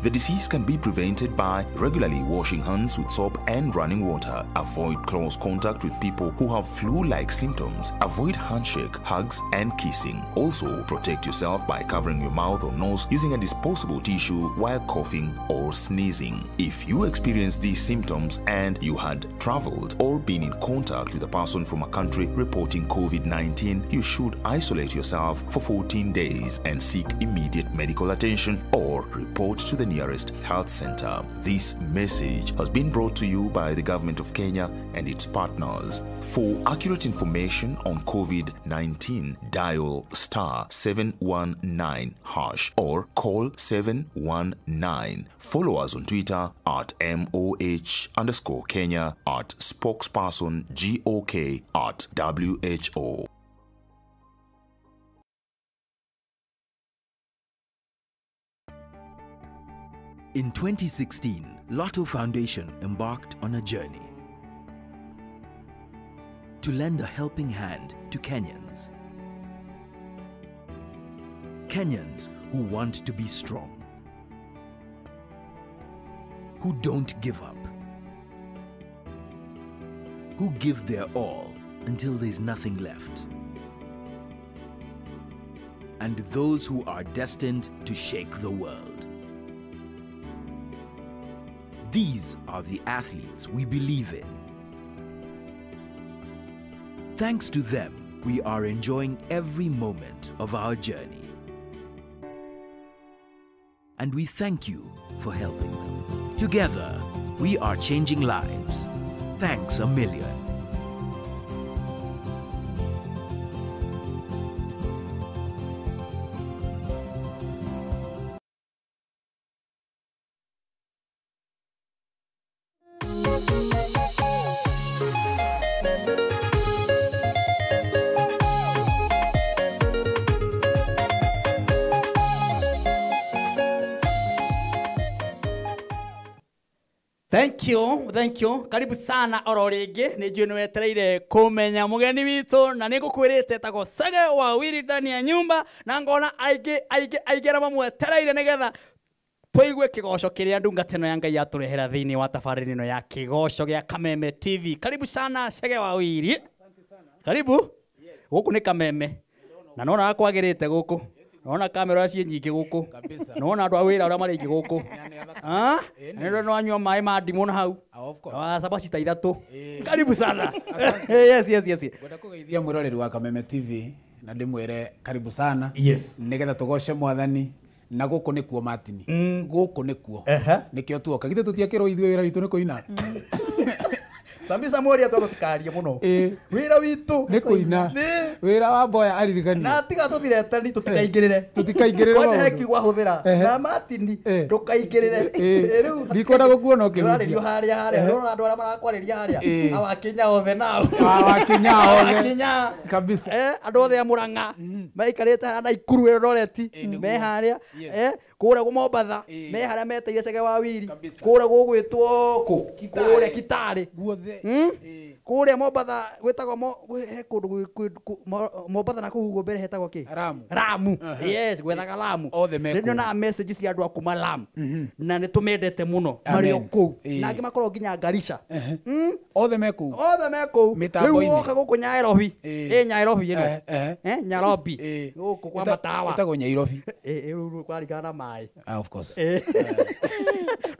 The disease can be prevented by regularly washing hands with soap and running water. Avoid close contact with people who have flu-like symptoms. Avoid handshake, hugs, and kissing. Also, protect yourself by covering your mouth or nose using a disposable tissue while coughing or sneezing. If you experience these symptoms and you had traveled or been in contact with a person from a country reporting COVID-19, you should isolate yourself for 14 days and seek immediate medical attention or report to the nearest health center. This message has been brought to you by the government of Kenya and its partners. For accurate information on COVID-19, dial *719# or call 719. Follow us on Twitter at MOH_Kenya, at spokesperson GOK, at WHO. In 2016, Lotto Foundation embarked on a journey to lend a helping hand to Kenyans. Kenyans who want to be strong, who don't give up, who give their all until there's nothing left, and those who are destined to shake the world. These are the athletes we believe in. Thanks to them, we are enjoying every moment of our journey. And we thank you for helping them. Together, we are changing lives. Thanks a million. Thank you, thank you. Karibu sana oro ringi ni njui ni wetereire kumenya mugeni witu na nigukwirite etagwo Chege wa Wiri ndani ya nyumba na ngona aingi aingi aingi aria mamwetereire nigetha twigue kigoco kiria ndungata ĩno ya Ngai yaturehera thiini wa tabarĩra ĩno ya kigoco gia Kameme TV. Karibu sana Chege wa Wiri. Karibu. Guku ni Kameme na nona kwagirite guku. Naona kamera ciĩ nyingĩ gũkũ. Naona andũ a wĩra ũrĩa marĩ aingĩ gũkũ. Nĩ no anyua maĩ ma ndimũ na hau. Cabaci ta ithatũ. Karibu sana. Yes, yes, yes. Ngwenda kũgeithia mwĩroreri wa Kameme TV na ndĩmwĩre karibu sana. Yes. Nĩgetha tũgoce mwathani na gũkũ nĩkuo Martin. Gũkũ nĩkuo. Nĩkĩo tuoka. Githĩ tũtiakĩrwo ithuĩ wĩra witũ nĩ kũina. Sami Samuel atwa gũtikaria mũno. Wĩra witũ nĩ kũina. Wĩra wa Mboya aririkania. Na tiga tũthiretani tũtikaingĩrĩre. Tũtikaingĩrĩre. Kwanja he kiugo ahũthĩra. Na Martin ndũkaingĩrĩre. Rĩu ndikwenda gũkuona ũkĩhunjia. Ũrarĩrio harĩa harĩa. Ũrona andũ arĩa marakwarĩria harĩa. Awakinya othe nao. Awakinya othe. Awakinya. Kabisa. Andũ othe a Murang'a maikarĩte harĩa Naikuru Eldoret me harĩa. Kũrĩa gũ Mombatha me harĩa meteire Chege wa Wiri. Kũrĩa gũgwĩtwo kũ? Kũrĩa Kitale. Guothe. Kũrĩa Mombatha gwĩtagwo he kũndũ Mombatha na kũu ũguo mbere hetagwo kĩ? Ramu. Ramu. Yes, gwethaga Lamu. Othe me kũu. Nĩnyonaga message cia andũ a kuma Lamu. Na nĩtũmendete mũno marĩ o kũu. Na angĩ makorwo nginya Garissa. Othe me kũu. Othe me kũu. Rĩu woka gũkũ Nyairobi. Nyairobi ĩno. Nyairobi. Gũkũ kwa matawa. Ĩtagwo Nyairobi. Rĩu kwarigana na maĩ. Of course.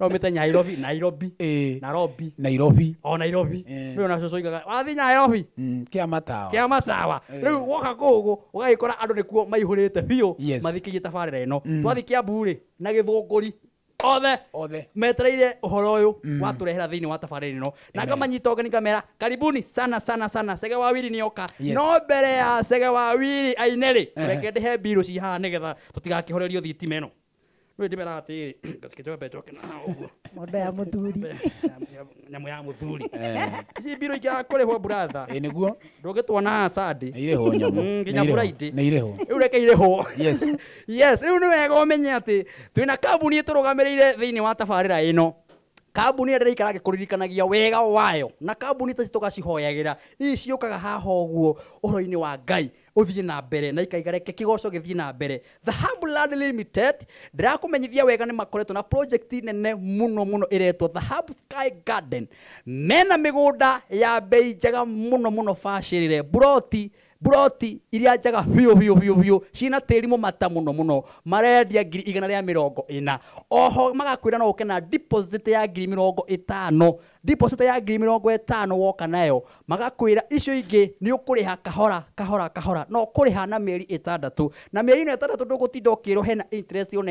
No mĩte Nyairobi, Nairobi. Nairobi. Nairobi. O Nairobi. Rĩu ona cũcũ oigaga wathiĩ Nairobi. Kĩa matawa. Kĩa matawa. Rĩu woka kũu ũgagĩkora andũ nĩkuo maihũrĩte biũ mathikĩrie tabarĩra ĩno. Twathiĩ Kiambu rĩ na Gĩthũngũri othe metereire ũhoro ũyũ watũrehera thĩinĩ wa tabarĩra ĩno na ngamanyita ũgeni ngamera karibuni sana sana sana. Chege wa Wiri nĩoka. No mbere ya Chege wa Wiri aine rĩ reke ndĩhe mbirũ ci haha nĩgetha tũtigakĩhorerio thitima ĩno. Rĩu ndĩmeraga atĩrĩrĩ, ngacikĩnjoke njoke na ũguo. Mondo ya mũthuri. Nyamũ ya mũthuri. Ici mbirũ ingĩaga kũrĩhwo buratha. Ĩ nĩguo. Ndũngĩtuona haha Sunday. Nĩ irĩhwo nyamũ. Nginya Nĩ irĩhwo. Friday. Nĩ irĩhwo. Rĩu reke irĩhwo. Yes. Yes, rĩu nĩ wega ũmenye atĩ twĩna kambuni ĩtũrũgamĩrĩire thĩinĩ wa tabarĩra ĩno. Kambuni ĩrĩa ndĩraikara ngĩkũririkanagia wega wayo, na kambuni ta ici tũgacihoyagĩra, ici ciũkaga haha ũguo ũhoro-inĩ wa Ngai ũthiĩ na mbere na ikaiga reke kĩgoco gĩthiĩ na mbere. The Hub Land Limited ndĩrakũmenyithia wega nĩ makoretwo na project nene mũno mũno ĩretwo The Hub Sky Garden. Mena mĩgũnda ya bei njega mũno mũno bacĩrĩre, buroti buroti iria njega biũ biũ biũ biũ ciĩna tĩri mũmata mũno mũno, marendia 140,000. Oho magakwĩra no ũke na deposit ya 50,000, deposit ya 50,000 woka nayo magakwĩra icio ingĩ nĩ ũkũrĩha kahora kahora kahora, no ũkũrĩha na mĩeri 6, na mĩeri ĩno 6 ndũgũtinda ũkĩrwo hena interest ona ĩmwe.